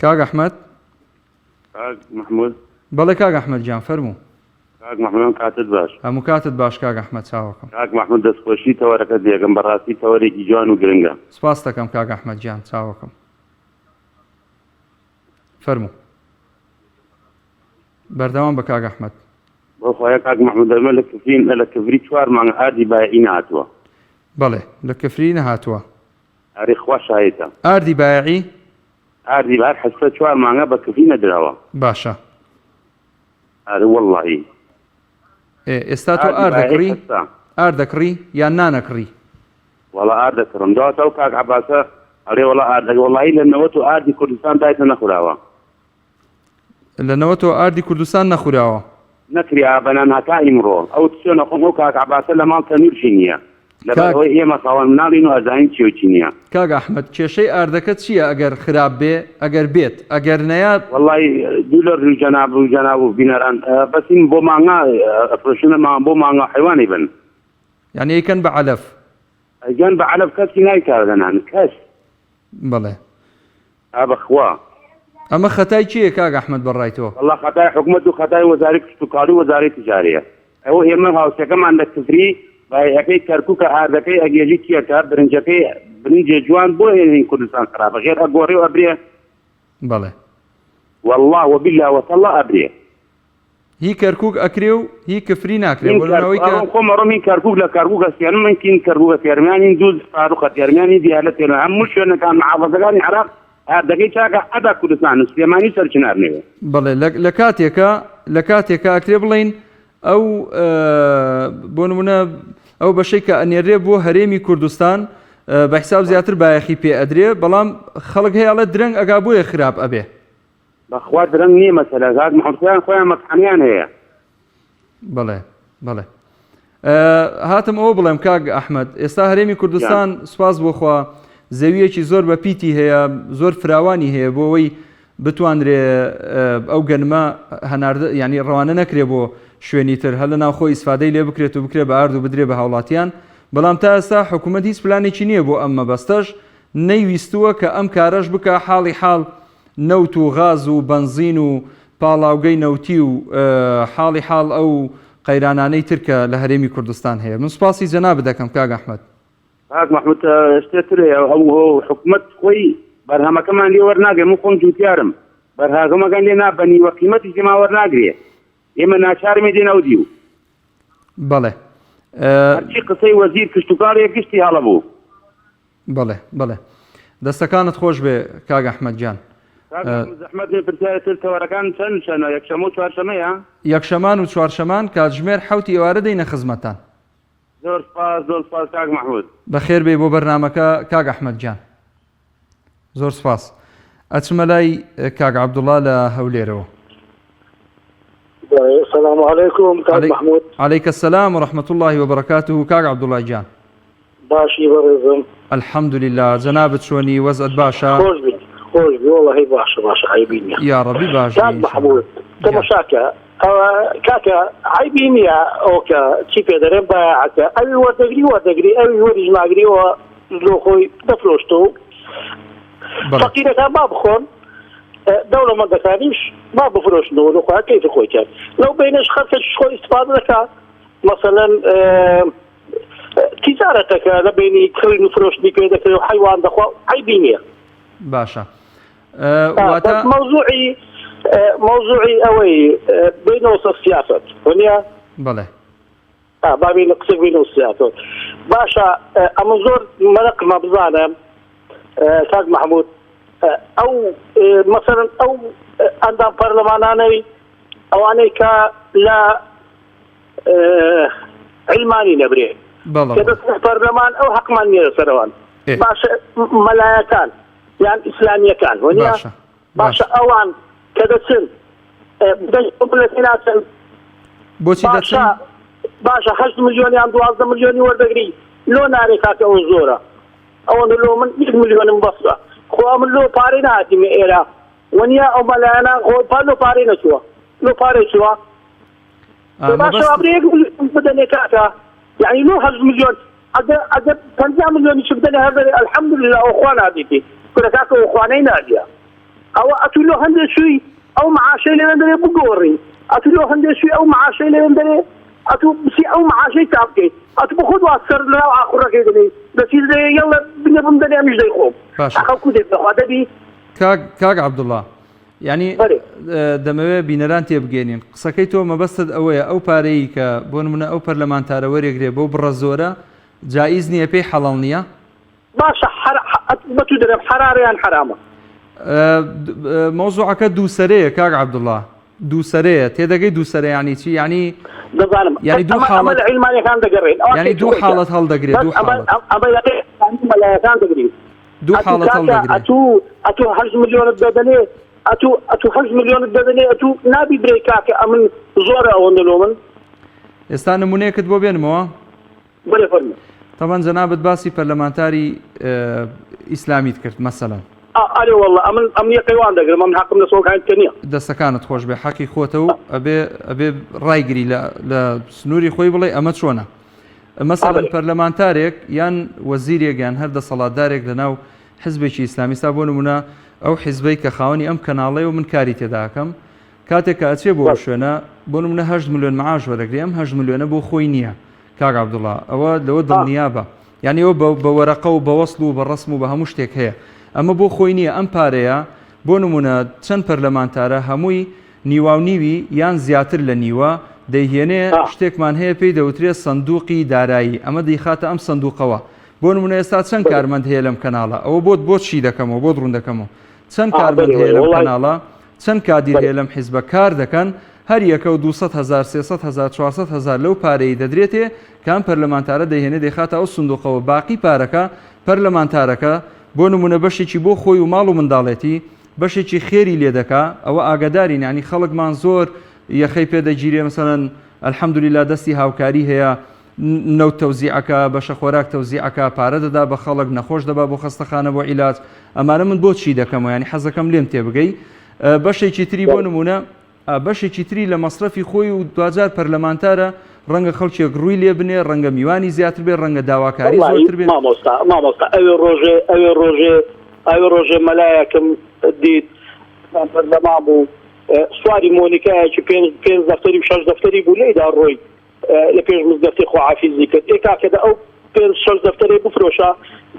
کاک ئەحمەد کاک محمود بەڵێ کاک ئەحمەد گیان فەرموو کاک محمود کاتت باش هەموو کاتت باش کاک ئەحمەد چاوەکەم کاک محمود دەستخۆشی تەوەرەکەت لێکەم بەڕاستی تەوەرێکی جوان و گرنگە سپاست دەکەم کاک ئەحمەد گیان چاوەکەم فەرموو بەردەوام بە کاک ئەحمەد. بۆ خوایە کاک محمود ئەمە لە کفرین لە کفری چوار مانگە ئاردی بایعی نەهاتووە. بەڵێ لە کفری نەهاتووە. ئەرێ خوا شاهیدە. ئاردی بایعی؟ ئاردی بە هەر حسە چوار مانگە بە کفری نەدراوە. باشە. ئەرێ وەڵڵاهی. ئێ ئێستا تۆ ئاردی ئارد بایعی دەکڕی؟ حسە. ئارد دەکڕی یان نانەکڕی؟ وەڵا ئارد دەکڕم دواتر ئەو کاک عەباسە ئەڵێ وەڵا ئاردەکە وەڵاهی لە نەوەت و ئاردی کوردستان دایتە نەخوراوە. لە نەوەتەوە ئاردی کوردستان نەخوراوە. نەکریا بە نان هەتا ئیمڕۆ. ئەو چۆنە خۆم ئەو کاک عەباسە لە ماڵ تەنورشی نیە. لەبەر کاک. ئەوەی ئێمە خاوەن مناڵین و ئەزانین چیە و چی نیە. کاک ئەحمەد کێشەی ئاردەکە چیە ئەگەر خراپ بێ ئەگەر بێت ئەگەر نەیا. وەڵای دوو لە ڕوی جەناب و جەناب و بینەران بەس این بۆ مانگا ئەفرۆشنە ما بۆ مانگا حەیوان ئەیبەن. یانی ئەیکەن بە عەلەف. ئەیکەن بە عەلەف کەسی نایکا لە نان کەس. بەڵێ. ئا بەخوا. ئەمە خەتای کێیە کاک ئەحمەد بەڕای تۆ؟ وەڵا خەتای حکومەت و خەتای وەزارەی کشتوکاڵی و وەزارەی تجارەیە ئەوە ئێمە هاوسێکەمان لە کفری بایعەکەی کەرکوکە ئاردەکەی ئەگێژی تیەکە برنجەکەی برنجێ جوان بۆ هێنین کوردستان خراپە غێر ئەگۆڕێ و ئەبرێ بەڵێ. وەڵا وەبیلا وەتەڵا ئەبرێ. هی کەرکوک ئەکرێ و هی کفری ناکرێ هین بۆ نمونە ئەوەی کە. ئەڕۆم خۆم ئەڕۆم هین کەرکوک لە کەرکوک ئەسێنم من کین کەرکوک ئەتێرم یان هین دوز فاروق ئەتێرم یان هین دیالە تێرم هەموو شوێنەکان محافەزەکانی عێراق ئاردەکەی چاکە عەدا کوردستان و سلێمانی و سەرچنار نەوێ. بەڵێ لە لە کاتێکا لە کاتێکا ئەکرێ بڵێین ئەو بۆ نمونە ئەو بەشەی کە ئەنێرێ بۆ هەرێمی کوردستان بە حساب زیاتر بایەخی پێ ئەدرێ بەڵام خەڵک هەیە ئەڵێ درەنگ ئەگا بۆیە خراپ ئەبێ. بەخوا درەنگ نیە مەسەلە کاک محمد خۆیان خۆیان مەتحەنیان هەیە. بەڵێ بەڵێ هاتم ئەوە بڵێم کاک ئەحمد ئێستا هەرێمی کوردستان سوپاس بۆخوا زەویەکی زۆر بە پیتی هەیە زۆر فراوانی هەیە بۆ ئەوەی بتوانرێ ئەو گەنمە هەناردە ینی ڕەوانە نەکرێ بۆ شوێنی تر هەر لە ناوخۆ ئیسفادەی لێ بکرێت و بکرێ بە ئارد و بدرێ بە هاوڵاتیان بەڵام تا ئێستا حکوومەت هیچ پلانێکی نییە بۆ ئەم مەبەستەش نەیویستووە کە ئەم کارەش بکە حاڵی حاڵ نەوت و غاز و بەنزین و پاڵاوگەی نەوتی و حاڵی حاڵ ئەو قەیرانانەی تر کە لە هەرێمی کوردستان هەیە. من سوپاسی جەنابت دەکەم کاک ئەحمەد. کاک محمود شتێ تر هەیە ئەو حکومەت خۆی بەرهەمەکەمان لێ وەرناگرێ من خۆم جوتیارم بەرهەمەکان لێ نا بە نیوە قیمەتیش لێمان وەرناگرێ ئێمە ناچارمێ دێن ئەو دیو. بەڵێ. هەرچی قسەی وەزیر کشتوکاڵیە گشتی هەڵە بوو. بەڵێ بەڵێ دەستەکانت خۆش بێ کاک ئەحمەد گیان. کاک مەحمود زەحمەت نەبێ پرسیارێ تر تەوەرەکان چەند چەنە یەکشەمە و چوارشەمەیە؟ یەکشەمان و چوارشەمان کاتژمێر حەوتی ئێوارە دێینە خزمەتتان. زۆر سپاس زۆر سپاس کاک مەحمود. بەخێر بێی بۆ بەرنامەکە کاک ئەحمەد گیان. زۆر سپاس. ئەچمە لای کاک عەبدوڵا لە هەولێرەوە. سلام علیکم کاک محمود. علیک السلام و رحمة اللە و بەرەکاته کاک عەبدوڵا گیان. باشی بەڕێزم. الحمدللە جەنابت چۆنی وەزعت باشە؟ خۆش بی خۆش بی وەڵاهی باشە باشە عەیبی نیە. یاڕەبی باش بی کاک ان شاء اللە. محمود تەمەشاکە ئەوە کاکە عەیبی نیە ئەوکە چی پێ دەرێن بایەعەکە ئەوی وەردەگری وەردەگری ئەوی وەریش ناگریەوە لۆ خۆی دەفرۆشتەوە بەڵێ. فەقیرەکان با بخۆن دەوڵەمەندەکانیش با بفرۆشنەوە لۆ خۆیان کەیفی خۆی کەن لەو بەینەش خەڵکێکیش خۆی ئیستفادە دەکا مەسەلەن تیجارەتەکە لە بینی کڕین و فرۆشتنی پێ دەکرێت و حەیوان دەخوا عەیبی نییە. باشە واتە مەوزوعی. مەوزوعی ئەوەی بینەوە سەر سیاسەت وەنیە؟ بەڵێ. با بینە قسە بینەوە سیاسەت. باشە ئەمە زۆر مەرەقمە بزانم کاک محمود ئەو مەسەرەن ئەو ئەندام پەرلەمانانەی ئەوانەی کە لە علمانی نەبرێ کە دەچنە پەرلەمان ئەو حەقمان نییە لەسەرەوان باشە مەلایەکان یان ئیسلامیەکان وەنیە باشە ئەوان کە دەچن ملەتی ناچن بۆچی دەچن باشە هەشت ملیۆن یان دوازدە ملیۆنی وەردەگری لۆ نارێ کاکە ئەو زۆرە ئەوەندە لۆ من یەک ملیۆنم بەسە خۆ من لۆ پارەی نهاتیمە ئێرە وەنیە ئەو مەلایانە خۆ لۆ پارەی نەچووە لۆ پارەی چووە باشە ئەبرێ یەک ملیۆن بدەنێ کاکە یعنی لۆ هەشت ملیۆن ئەگەر ئەگەر 50 ملیۆنیش بدەنێ هەر دەرێ الحمدلله ئەو خوا نادیتی کورە کاکە ئەو خوانەی نادیە ئەوە ئەتوو لۆ هەندێ چووی ئەو معاشەی لەوێن دەرێ بگۆڕی ئەتوو لۆ هەندێ چووی ئەو معاشەی لەوێن دەرێ ئەتوو بچی ئەو معاشەی تا بکەیت ئەتوو بە خۆت وا سەر لەناو ئاخوڕەکەی دەنێی دەچی دەێ یەڵە بنێ بم دەنێ ئەمیش دەیخۆم باشە خەڵکو دێت بەخوا دەبی کاک کاک عەبدوڵڵا یانی دەمەوێ بینەران تێبگەێنین قسەکەی تۆ مەبەستت ئەوەیە ئەو پارەیە کە بۆ نمونە ئەو پەرلەمانتارە وەرێگرێ بۆ بڕە زۆرە جائیز نییە پێی حەڵاڵ نییە؟ باشە بە تو دەرێم حەرارە یان حەرامە؟ مەوزوعەکە دووسەرەیە کاک عەبدوڵا دووسەرەیە تێدەگەی دووسەرە یانی چی یانی دەزانم یانی دوو حاڵەت لە عیلمانەکان دەگەڕێن یانی دوو حاڵەت هەڵدەگرێت دوو حاڵەت ئەمە مەلایەکان دەگرین دوو حاڵەت هەڵدەگرێ. ئەتوو ئەتوو هەشت ملیۆنت دەدەنێ ئەتوو ئەتوو هەشت ملیۆنت دەدەنێ ئەتوو نابی برێی کاکە ئەمن زۆرە ئەوەندە لۆ من. ئێستا نمونەیەکت بۆ بێنمەوە؟ بەلێ فەرموو. تەبەن جەنابت باسی پەرلەمانتاری ئیسلامیت کرد مەسەلەن. ئەرێ واللە ئەمن ئەمن یەقەی وان دەگرم ئەمن حەقم لەسەر کانی کە نییە. دەستەکانت خۆش بێ حەقی خۆتە و ئەبێ ئەبێ ڕایگری لە لە سنووری خۆی بڵێ ئەمە چۆنە؟ مەسەلەن پەرلەمانتارێک یان وەزیرێک یان هەر دەسەڵاتدارێک لەناو حزبێکی ئیسلامی سا بۆ نمونە ئەو حزبەی کە خاوەنی ئەم کەناڵەیە و من کاری تێداکەم کاتێک کە ئەچێ بۆ ئەو شوێنە بۆ نمونە هەشت ملیۆن معاش وەرەگرێ ئەم هەشت ملیۆنە بۆ خۆی نییە کاک عەبدوڵا ئەوە لەوە دڵنیابە یعنی ئەوە بە وەرەقە و بە وەسڵ و بە ڕەسم و بە هەموو شتێک هەیە ئەمە بۆ خۆی نییە ئەم پارەیە بۆ نمونە چەند پەرلەمانتارە هەمووی نیواونیوی یان زیاتر لە نیوە دەیهێنێ، شتێکمان هەیە پێی دەوترێ سندوقی دارایی، ئەمە دەیخاتە ئەم سندوقەوە. بۆ نمونە ئێستا چەند کارمەند هەیە لەم کەناڵە؟ ئەوە بۆت بۆت شی دەکەمەوە، بۆت ڕوون دەکەمەوە. چەند کارمەند هەیە لەم کەناڵە؟ چەند کادیر هەیە لەم حیزبە کار دەکەن؟ هەر یەکە و 200 هەزار، 300 هەزار، 400 هەزار لەو پارەی دەدرێتێ کە ئەم پەرلەمانتارە دەیهێنێ دەیخاتە ئەو سندوقەوە، باقی پارەکە پەرلەمانتارەکە بۆ نمونە بەشێکی بۆ خۆی و ماڵ و منداڵێتی، بەشێکی خێری لێ دەکا ئەوە ئاگادارین یانی خەڵکمان زۆر یەخەی پێ دەگیرێ مەسەلەن الحمدللە دەستی هاوکاری هەیە نەوت تەوزیع ئەکا بەشە خۆراک تەوزیع ئەکا پارە دەدا بە خەڵک نەخۆش دەبا بۆ خەستەخانە بۆ عیلاج ئەمانە من بۆ چی دەکەمەوە یانی حەزەکەم لێم تێبگەی بەشێکی تری بۆ نمونە بەشێکی تری لە مەسرەفی خۆی و دواجار پەرلەمانتارە، ڕەنگە خەڵکێک ڕووی لێ بنێ، ڕەنگە میوانی زیاتر بێ، ڕەنگە داواکاری وەڵاهی زۆرتر بێ. مامۆستا مامۆستا ئەوێ ڕۆژێ ئەوێ ڕۆژێ ئەوێ ڕۆژێ مەلایەکم دیت پەرلەمان بوو سواری مۆنیکایەکی پێنج پێنج دەفتەری و شەش دەفتەری بوو لێیدا ڕۆی لە پێش مزگەفتی خواحافیزی کرد ئێ کاکە دە ئەو پێنج شەش دەفتەرەی بفرۆشە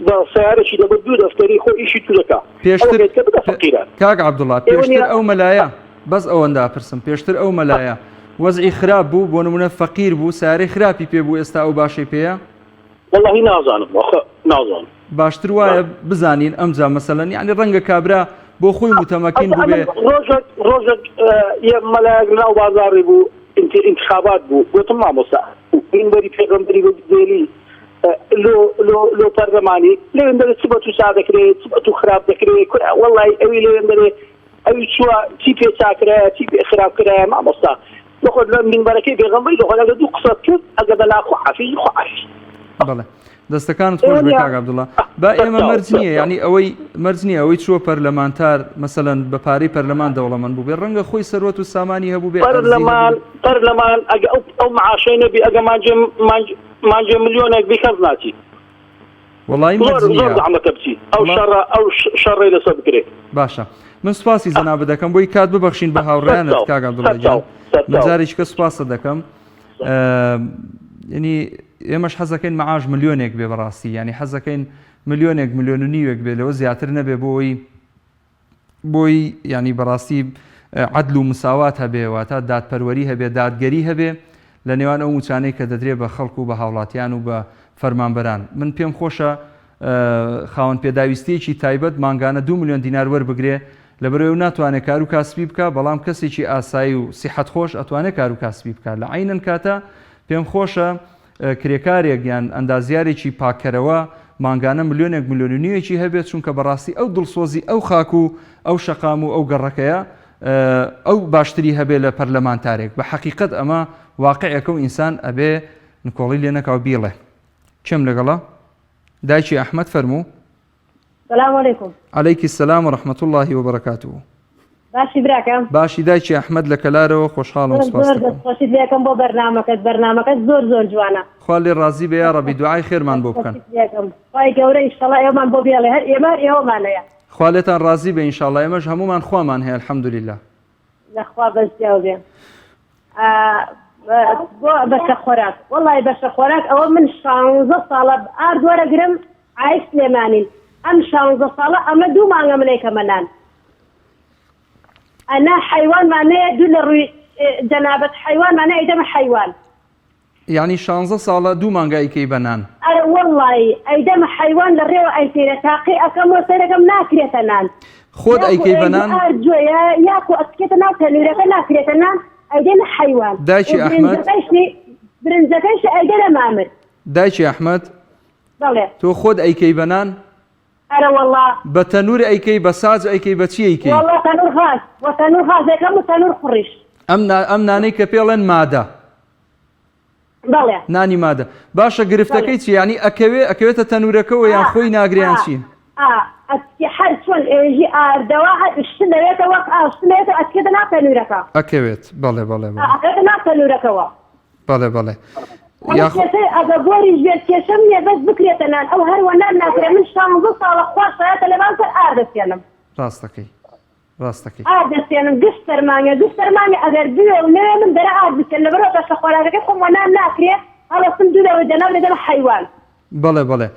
بە سەیارەکی دەبەر دوو دەفتەری خۆ ئیشی تو دەکا ئەوە پێشتر بێت کە بدە فەقیران کاک عەبدوڵا ئێوە پێشتر نیە ئەو مەلایە بەس ئەوەندە ئەپرسم پێشتر ئەو مەلایە وەزعی خراپ بوو بۆ نمونە فەقیر بوو سەیارەی خراپی پێ بوو ئێستا ئەو باشەی پێیە؟ وەڵاهی نازانم ئەخە نازانم باشتر وایە بزانین ئەمجا مەسەلەن یانی ڕەنگە کابرا بۆ خۆی متەمەکین ئەمن بووبێ. ڕۆژێک ڕۆژێک یە مەلایەک لەناو بازاڕی بوو ئینتخابات بوو گوتم مامۆستا مینبەری پێغەمبەری بە دێلی لۆ لۆ لۆ پەرلەمانی لەوێن دەرێ چ بە تو چا دەکرێ چ بە تو خراپ دەکرێ کورە وەڵی ئەوی لەوێن دەرێ ئەوی چووە چی پێ چاکرایە چی پێ خراپ کرایە مامۆستا بەخۆت لە مینبەرەکەی پێغەمبەری لەخۆت ئەگەر دوو قسەت کرد ئەگەر بەلا خواحافیز خواحافیز. بەڵێ دەستەکانت خۆش بێ کاک عەبدوڵا با ئێمە مەرج نییە یعنی ئەوەی مەرج نییە ئەوەی چووە پەرلەمانتار مەسەلەن بە پارەی پەرلەمان دەوڵەمەند بوو بێ ڕەنگە خۆی سەروەت و سامانی هەبوو بێ پەرلەمان پەرلەمان ئەگە ئەو ئەو معاشەی نەبی ئەگە مانجێ مانجێ ملیۆنێک بی کەس ناچی وەڵایی زۆر مەرج زۆر نییە زەحمەتە بچی ئەو وەڵا شەڕە ئەو شەڕەی لەسەر بکرێ باشە من سوپاسی جەنابت دەکەم بۆی کات ببەخشین بە هاوڕێیانت سەرچاو کاک عەبدوڵا گیان سەرچاو من سەرچاو جارێکی کە سوپاست دەکەم ینی ئێمەش حەزەکەین معاش ملیۆنێک بێ بەڕاستی ینی حەزەکەین ملیۆنێک ملیۆن و نیوێک بێ لەوە زیاتر نەبێ بۆی بۆی ینی بەڕاستی عەدل و مساوات هەبێ واتە دادپەروەری هەبێ دادگەری هەبێ لە نێوان ئەو موچانەی کە دەدرێ بە خەڵک و بە هاوڵاتیان و بە فەرمانبەران من پێم خۆشە خاوەن پێداویستیەکی تایبەت مانگانە دو ملیۆن دینار وەربگرێ لەبەرئەوەی ئەو ناتوانێ کارو کاسبی بکا بەڵام کەسێکی ئاسایی و سیحەت خۆش ئەتوانێ کارو کاسبی بکا لە عەینەن کاتا پێم خۆشە کرێکارێک یان ئەندازیارێکی پاککەرەوە مانگانە ملیۆنێک ملیۆن و نیوێکی هەبێت چونکە بەڕاستی ئەو دڵسۆزی ئەو خاک و ئەو شەقام و ئەو گەڕەکەیە ئەو باشتری هەبێ لە پەرلەمانتارێک بە حەقیقەت ئەمە واقعێکە و ئینسان ئەبێ نکۆڵی لێ نەکا و بیڵێ کێم لەگەڵە دایکی ئەحمەد فەرموو سلام علیکم. علیکی سلام و رحمە اللە و بەرەکاته. باشی براکەم؟ باشی دایکی ئەحمەد لە کەلارەوە خۆشحاڵم زۆر سوپاست زۆر دەکەم. دەست خۆشیت لێکەم بۆ بەرنامەکەت بەرنامەکەت زۆر زۆر جوانە. خوا لێ ڕازی بێ یاڕەبی دوعای خێرمان بۆ بکەن. دەست خۆشیت لێکەم خوای گەورە ئیشەڵا ئێوەمان بۆ بێڵێ هەر ئێمە هەر ئێوەمان هەیە. خوا لێتان ڕازی بێ ئینشاڵڵا ئێمەش هەموومان خوامان هەیە الحمدللە. لەخوا بەزیاو بێ. بۆ بەشە خۆراک وەڵی بەشە خۆراک ئەوە من شانزە ساڵە ئارد وەرەگرم عایش سلێمانین ئەم شانزە ساڵە ئەمە دوو مانگە منێکەمە نان ئەنا حیوانمان نەیە دوو لە ڕووی جەنابەت حیوانمان نەیە دەمە حیوان یانی شانزە ساڵە دوو مانگە ئەیکەی بە نان. ئەرە وەڵایی ئەیدەمە حەیوان لە ڕێوە ئەیتێنە تاقی ئەکەمەوە سەیرەکەم ناکرێتە نان خۆت یاکو ئەیکەی بە ئێژێ نان؟ ئارد جۆیە یاکو ئەتکێتە ناو تەنورەکە ناکرێتە نان ئەیدەنە حەیوان و دایکی ئەحمەد؟ برنجەکەیشی برنجەکەیشی ئەیدەنە مامر. دایکی ئەحمەد؟ بەڵێ. تۆ خۆت ئەیکەی بە نان؟ ئەرە وەڵا. بە تەنور ئەیکەی بە ساج ئەیکەی بە چی ئەیکەی؟ وەڵا تەنور غاز وە تەنور غاز ئەیکەم و تەنور قوڕیش. ئەم نا ئەم نانەی کە پێڵێن مادە. بەڵێ. نانی مادە. باشە گرفتەکەی چیە یانی ئەکەوێ ئەکەوێتە تەنورەکەوە یان خۆی ناگرێ یان چی؟ ئا ئەتکی هەر چۆن ئێژی ئاردەوە هەر شلەوێتە وەک ئاو شلەوێتەوە ئەتکێتە ناو تەنورەکە. ئەکەوێت بەڵێ بەڵێ بەڵێ. ئەکەوێتە ناو تەنورەکەوە. بەڵێ بەڵێ. یاخۆ ئەگە بۆریش بێت کێشەم نییە بەس بکرێتە نان ئەو هەروە نان ناکرێ من شانزە ساڵە خوا شایەتە لەبان سەر ئار دەستێنم. ڕاستەکەی ڕاستەکەی. ئار دەستێنم گشت سەرمانگە گشت سەرمانگە ئەگەر بوێ و نەوێ من دەرە ئار بستێنم لەبەرئەوە بەشە خۆراکەکەی خۆم وە نان ناکرێ هەڵەسم دوو لەوە جەناب دەدەمە حەیوان. بەڵێ بەڵێ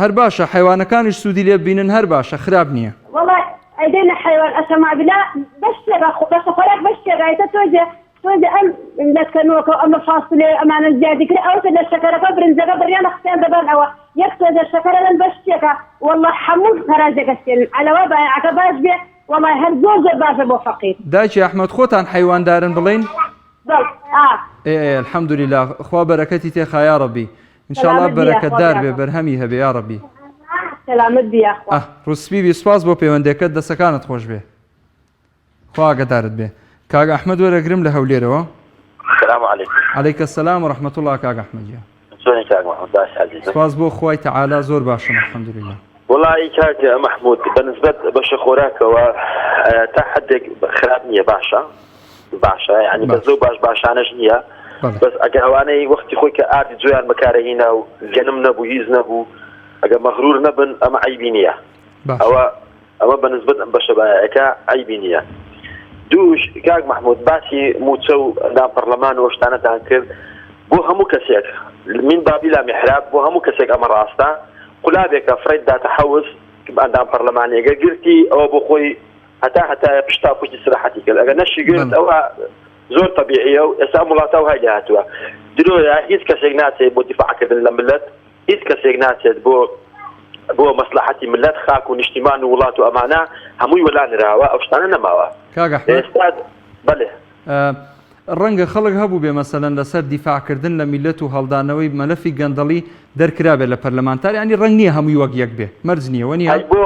هەر باشە حەیوانەکانیش سوودی لێ ببینن هەر باشە خراپ نییە. وەڵا ئەیدەنە حەیوان ئەسەمابلا بەش تێکا بەشە خۆراک بەش تێکا ئێستا تۆزێ تۆزێ ئەم لەتکە نۆکە و ئەمە فاسولێ و ئەمانە زیادی کرد ئەوتە لە شەکەرەکە و برنجەکە بڕیانە خستیان دەبان ئەوە یەک تۆزێ شەکەرە لەن بەش تێکا وەڵا حەموو خەراجێک ئەستێنن عەلەوە بایعەکە باش بێ وەڵای هەر زۆر زۆر باشە بۆ فەقیر. دایکی ئەحمەد خۆتان حەیواندارن بڵێین؟ بەڵێ ئا. ئێ ئێ الحمدللە خوا بەرەکەتی تێخا یاڕەبی ان شاء اللە سەلامەت بی یاخوا بەرەکەتدار بێ براکەم. بەرهەمی هەبێ یاڕەبی. سەلامەت بی یاخوا. ئه ڕووسپی بی سوپاس بۆ پەیوەندێکەت دەسەکانت خۆش بێ خوا ئاگەدارت بێ کاک ئەحمەد وەرەگرم لە هەولێرەوە. سلام علیکم. علیک السلام و رحمة اللە کاک ئەحمەد گیان. چۆنی کاک محمود باش عزیزم. سوپاس بۆ خوای تەعالا زۆر باشم الحمدللە. وەڵایی کاک مەحمود بە نسبەت بەشە خۆراکەوە تا حدێک خراپ نییە باشە باشە یعنی بەس لەو باش باشانەش نییە بەس ئەگەر ئەوانەی وەختی خۆی کە ئاردی جۆیان بەکارەهینا و گەنم نەبوو هیچ نەبوو ئەگەر مەغرور نەبن ئەمە عیبی نییە ئەوە ئەمە بە نسبەت ئەم بەشە بایەکە عەیبی نییە. دووش کاک مەحمود باسی مووچە و ئەندام پەڕلەمان و شتانەتان کرد بۆ هەموو کەسێک من بابی لا میحراب بۆ هەموو کەسێک ئەمە ڕاستە قولابێکە فڕێت داتە حەوز ئەندام پەڕلەمانی ئەگەر گرتی ئەوە بۆ خۆی هەتا هەتایە پشتا پشتی سراحەتی کرد ئەگەر نەشی گرت ئەوە زۆر تەبیعیە و ئێستا ئەم وڵاتە وهای لێهاتووە درۆیە هیچ کەسێک ناچێت بۆ دیفاعکردن لە ملت هیچ کەسێک ناچێت بۆ بۆ مەسلحەتی ملت خاک و نیشتیمان و وڵات و ئەمانە هەمووی وەلا نراوە ئەو شتانە نەماوە کاک ئەحمەد ئێستا بەلێ. ڕەنگە خەڵک هەبووبێ مەسەلەن لەسەر دیفاع کردن لە میللەت و هەڵدانەوەی مەلەفی گەندەڵی دەرکرابێ لە پەرلەمانتار یانی ڕەنگ نییە هەمووی وەک یەک بێ مەرج نییە وەنیە؟ ئەی بۆ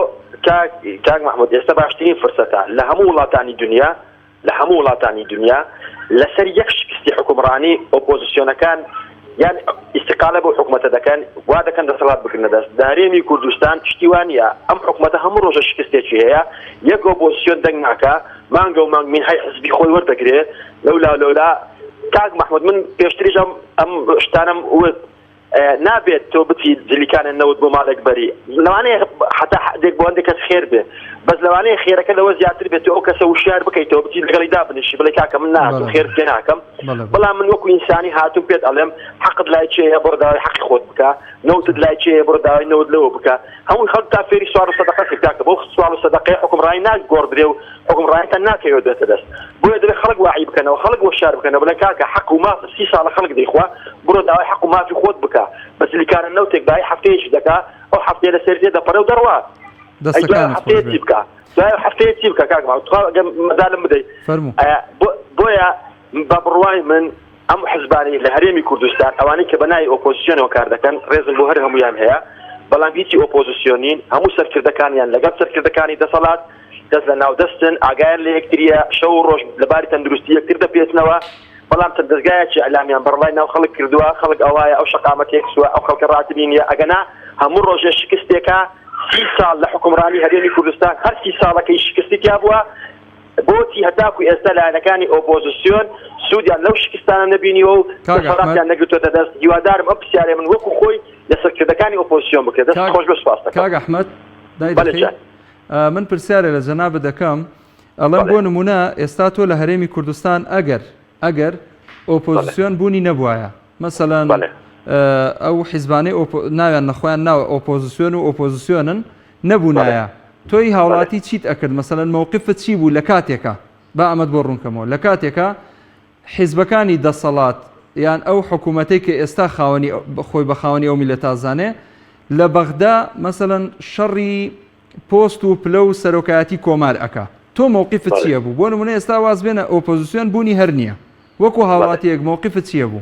کاک کاک مەحمود ئێستا باشترین فرسەتە لە هەموو وڵاتانی دونیا لە هەموو وڵاتانی دونیا لەسەر یەک شکستی حوکمڕانی ئۆپۆزسیۆنەکان یان ئیستیقالە بەو حکومەتە دەکەن وا دەکەن دەسەڵات بگرنە دەست لە هەرێمی کوردستان شتی وا نییە ئەم حکومەتە هەموو ڕۆژە شکستێکی هەیە یەک ئۆپۆزسیۆن دەنگ ناکا مانگە و مانگ مینحەی حزبی خۆی وەردەگرێ لەولا لەولا کاک مەحمود من پێشتریش ئەم ئەم شتانەم وت نابێت تۆ بچی جلیکانە نەوت بۆ ماڵێک بەری لەوانەیە حتا حدێک بۆ هەندێک کەس خێر بێ بەس لەوانەیە خێرەکە لەوە زیاتر بێت تۆ ئەو کەسە وشیار بکەیتەوە بچی لەگەڵی دابنیشی بڵێ کاکە من نهاتوم خێر پێ ناکەم بەڵام من وەکو ئینسانی هاتوم پێت ئەڵێم حەقت لای کێیە بڕۆ داوای حەقی خۆت بکە نەوتت لای کێیە بڕۆ داوای نەوت لەوە بکە هەمووی خەڵک تا فێری سوال و سەدەقە کرد کاکە بۆ سوال و سەدەقەی حوکمڕانی ناگۆڕدرێ و. حوکمڕانیتان ناکەوێت دەستە دەست. بۆیە دەبێت خەڵک واعی بکەنەوە، خەڵک وەشار بکەنەوە بڵێن کاکە حەق و ماف سی ساڵە خەڵک دەیخوا، بڕۆ داوای حەق و مافی خۆت بکە. بە زلیکانە نەوتێک بایی هەفتەیەکی دەکا، ئەو هەفتەیە لەسەری تێ دەپەڕێ و دەڕوا. ئەی دوای ئەو دەستەکانت هەفتەیە خۆش بێ. چی بکا؟ دوای ئەو هەفتەیە چی بکا کاک مەحموود؟ تخوا گەر مەجالم بدەی. فەرموو. بۆیە بە بڕوای من ئەم حزبانەی لە هەرێمی کوردستان ئەوانەی کە بە ناوی ئۆپۆزسیۆنەوە کار دەکەن ڕێزم بۆ هەر هەموویان هەیە بەڵام هیچی ئۆپۆزسیۆن نین هەموو سەرکردەکانیان لەگەڵ سەرکردەکانی دەسەڵات دەست لە ناو دەستن ئاگایان لە یەکتریە شەو و ڕۆژ لەباری تەندروستی یەکتر دەپێچنەوە بەڵام چەند دەزگایەکی ئیعلامیان بەڕڵای ناو خەڵک کردووە خەڵک ئەوایە ئەو شەقامە تێکچووە ئەو خەڵکە ڕاتبی نییە ئەگەنا هەموو ڕۆژێ شکستێکە سی ساڵ لە حوکمڕانی هەرێمی کوردستان هەر سی ساڵەکەی شکستی تیا بووە بۆچی هەتاکو ئێستا لایەنەکانی ئۆپۆزسیۆن سوودیان لەو شکستانە نەبینیوە و کاک ئەحمەد دەسەڵاتیان نەگرتۆتە دەست؟ هیوادارم ئەم پرسیارەی من وەکو خۆی لە سەرکردەکانی ئۆپۆزسیۆن بکرێت. دەستت کاک خۆش بێت سوپاست دەکەم. کاک ئەحمەد بەلێ دایدەخەی جان. من پرسیارێ لە جەنابت دەکەم ئەڵێم بەڵێ. بۆ نمونە ئێستا تۆ لە هەرێمی کوردستان ئەگەر ئەگەر بەڵێ. ئۆپۆزسیۆن بوونی نەبوایە مەسەلەن بەڵێ. ئەو حیزبانەی ناویان لە خۆیان ناوە ئۆپۆزسیۆن و ئۆپۆزسیۆنن بەڵێ. نەبوونایە تۆی بەڵێ. هاوڵاتی چیت ئەکرد مەسەلەن مەوقفت چی بوو لە کاتێکا با ئەمەت بۆ ڕوونکەمەوە لە کاتێکا حیزبەکانی دەسەڵات یان ئەو حکوومەتەی کە ئێستا خاوەنی خۆی بە خاوەنی ئەو میللەتە زانێ لە بەغدا مەسەلەن شەڕی پۆست و پلە و سەرۆکایەتی کۆمار ئەکا تۆ مەوقفت بەڵێ. چییە بوو بۆ نمونە ئێستا واز بێنە ئۆپۆزیسیۆن بوونی هەر نییە وەکو بەڵێ. هاوڵاتیەک مەوقفت چییە بوو؟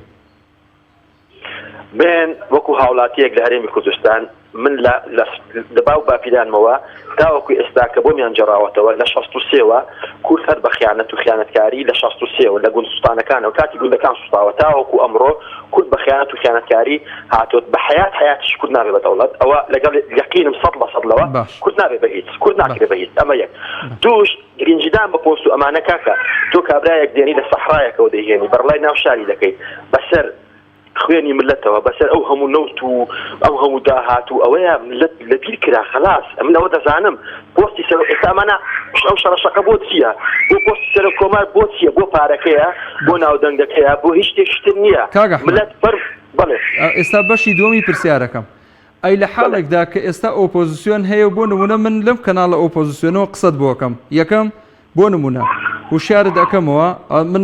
من وەکو هاوڵاتیەک لە هەرێمی کوردستان من لە لە باو باپیرانمەوە تاوەکو ئێستا کە بۆمیان جێڕاوەتەوە لە 63ەوە کورد هەر بە خیانەت و خیانەتکاری لە 63ەوە لە گوند سوستانەکانەوە کاتی گوندەکان سوستاوە تاوەکو ئەمڕۆ کورد بە خیانەت و خیانەتکاری هاتۆت بە حیات حیاتیش کورد نابێ بە دەوڵەت ئەوە لەگەڵ یەقینم سەد لە سەد لەوە باش کورد نابێ بە هیچ کورد باش ناکرێ بە هیچ ئەمە یەک دووش گرنگیدان بە پۆست و ئەمانە کاکە تۆ کابرایەک دێنی لە سەحرایەکەوە دەیهێنی بەڕڵای ناو شاری دەکەی بەسەر خوێنی ملەتەوە بەسەر ئەو هەموو نەوت و ئەو هەموو داهات و ئەوەیە ملت لەبیر کرا خلاص ئەمن ئەوە دەزانم پۆستی سەرۆک ئێستا ئەمانە ئەو شەڕە شەقە بۆ چییە بۆ پۆستی سەرۆک کۆمار بۆ چییە بۆ پارەکەیە بۆ ناودەنگەکەیە بۆ هیچ شتێکی تر نییە کاک ئەحمەد ملت فەر بەڵێ ئێستا بەشی دووەمی پرسیارەکەم ئەی لە بەڵێ حاڵێکدا کە ئێستا ئۆپۆزسیۆن هەیە و بۆ نموونە من لەم کەناڵە ئۆپۆزسیۆنەوە قسەت بۆ ئەکەم یەکەم بۆ نموونە هوشیارت ئەکەمەوە من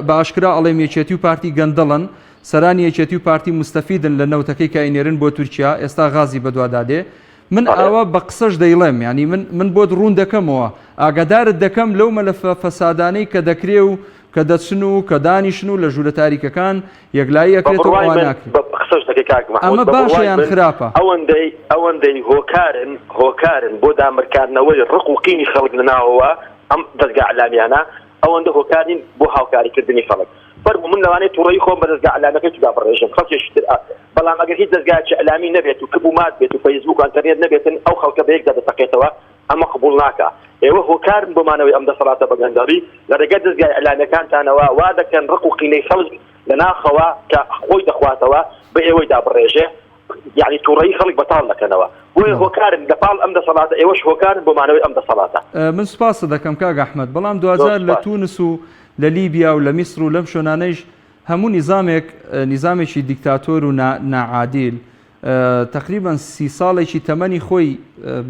بە ئاشکرا ئەڵێم یەکێتی و پارتی گەندەڵن سەرانی یەکێتی و پارتی مستەفیدن لە نەوتەکەی کە ئەینێرن بۆ تورکیا ئێستا غازی بەدوادا دێ من بەڵێ ئاوا بە قسەش دەیڵێم یانی من من بۆت ڕوون دەکەمەوە ئاگادارت دەکەم لەو مەلەفە فەسادانەی کە دەکرێ و کە دەچن و کە دانیشن و لە ژوورە تاریکەکان یەکلایی بە ئەکرێتەوە بڕوای ئەوە من ناکرێ. بە قسەش دەکەی کاک مەحمود ئەمە بە باشە بڕوای یان من خراپە؟ ئەوەندەی ئەوەندەی هۆکارن هۆکارن بۆ دامرکاندنەوەی ڕق و قینی خەڵک لە ناوەوە ئەم دەزگا ئیعلامیانە ئەوەندە هۆکار نین بۆ هاوکاری کردنی خەڵک فەرموو من لەوانەیە توڕەیی خۆم بە دەزگا ئیعلامیەکەی تودا بڕێژم خەڵکێکی تر بەڵام ئەگەر هیچ دەزگایەکی ئیعلامی نەبێت و کپ و مات بێت و فەیسبوک و ئەنتەرنێت نەبێتن ئەو خەڵکە بەیەکدا دەتەقێتەوە ئەمە قبوڵ ناکا. ئێوە هۆکارن بۆ مانەوەی ئەم دەسەڵاتە بە گەندەڵی، لە ڕێگای دەزگا ئیعلامیەکانتانەوە وا دەکەن ڕق و قینەی خەڵک لە ناخەوە کە خۆی دەخواتەوە بە ئێوەی دابڕێژێ، یەعنی توڕەیی خەڵک بەتاڵ دەکەنەوە. بۆیە هۆکارن لە پاڵ ئەم دەسەڵاتە ئێوەش هۆکارن بۆ مانەوەی ئەم دەسەڵاتە. من سوپاست دەکەم کاک ئەحمەد، بەڵام زۆر دواجار لە سوپاس. تونس و لە لیبیا و لە میسر و لەم شوێنانەیش هەموو نیزامێک نیزامێکی دیکتاتۆر و ناعادیل تەقریبەن سی ساڵێکی تەمەنی خۆی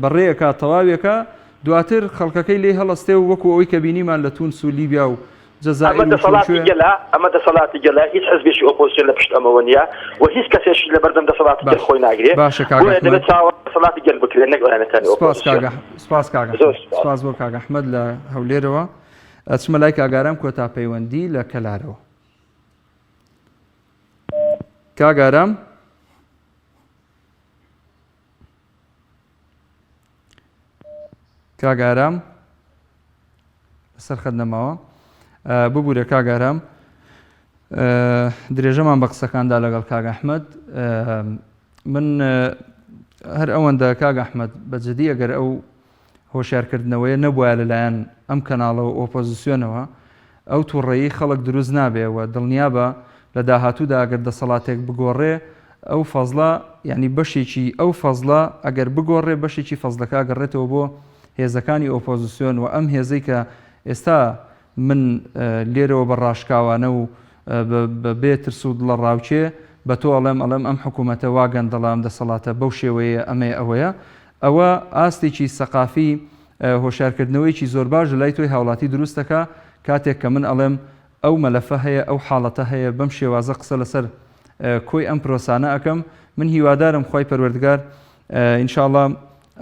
بەڕێ ئەکا تەواوی ئەکا دواتر خەڵکەکەی لێی هەڵەستێ و وەکو ئەوەی کە بینیمان لە تونس و لیبیا و ئەمە جەزائیر و دەسەڵاتی کوێ گەلە، ئەمە دەسەڵاتی گەلە، هیچ حزبێکی ئۆپۆزسیۆن لە پشت ئەمەوە نییە و هیچ کەسێکیش لەبەردەم دەسەڵاتی گەل باش خۆی ناگرێ، باشە کاک بۆیە دەبێت ئەحمەد چاوەڕێی دەسەڵاتی گەل بکرێت نەک لایەنەکانی سپاس ئۆپۆزسیۆن. کاک سپاس کاک زۆر ئەحمەد سپاس. سپاس بۆ کاک ئەحمەد لە هەولێرەوە ئەچمە لای کاک ئارام کۆتا پەیوەندی لە کەلارەوە کاک ئارام کاک ئارام لەسەر خەت نەماوە ببوورە کاک ئارام درێژەمان بە قسەکاندا لەگەڵ کاک ئەحمد من هەر ئەوەندە کاک ئەحمد بە جدی ئەگەر ئەو هۆشیارکردنەوەیە نەبوایە لەلایەن ئەم کەناڵە و ئۆپۆزسیۆنەوە، ئەو توڕەیی خەڵک دروست نابێ و دڵنیابە لە داهاتوودا ئەگەر دەسەڵاتێک بگۆڕێ ئەو فەزڵە یانی بەشێکی ئەو فەزڵە ئەگەر بگۆڕێ بەشێکی فەزڵەکە ئەگەڕێتەوە بۆ هێزەکانی ئۆپۆزسیۆن و ئەم هێزەی کە ئێستا من لێرەوە بە ڕاشکاوانە و بە بێ ترس و دڵەڕاوکێ بە تۆ ئەڵێم ئەڵێم ئەم حکوومەتە وا گەندەڵە ئەم دەسەڵاتە بەو شێوەیەیە ئەمەیە ئەوەیە ئەوە ئاستێکی سەقافی. هۆشیارکردنەوەیەکی زۆر باش لەلای تۆی هاوڵاتی دروست دەکا کاتێک کە من ئەڵێم ئەو مەلەفە هەیە ئەو حاڵەتە هەیە بەم شێوازە قسە لەسەر کۆی ئەم پرۆسانە ئەکەم من هیوادارم خوای پەروەردگار ان شاء اللە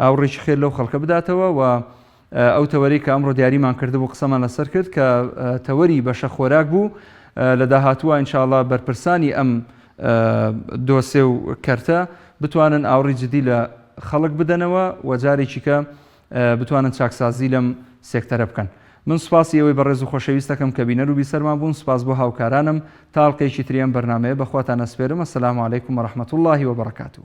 ئاوڕێکی خێر لەو خەڵکە بداتەوە و ئەو تەوەرەی کە ئەمڕۆ دیاریمان کردبوو قسەمان لەسەر کرد کە تەوەری بەشە خۆراک بوو لە داهاتووە ان شاء اللە بەرپرسانی ئەم دۆسێ و کەرتە بتوانن ئاوڕی جدی لە خەڵک بدەنەوە و جارێکی کە بتوانن چاکسازی لەم سێکتەرە بکەن. من سوپاسی ئێوەی بەڕێز و خۆشەویست دەکەم کە بینەر و بیسەرمان بوون، سوپاس بۆ هاوکارانم، تا ئەڵقەیەکی تری ئەم بەرنامەیە بە خواتان ئەسپێرم، السلام علیکم و رحمە اللە و برکاته.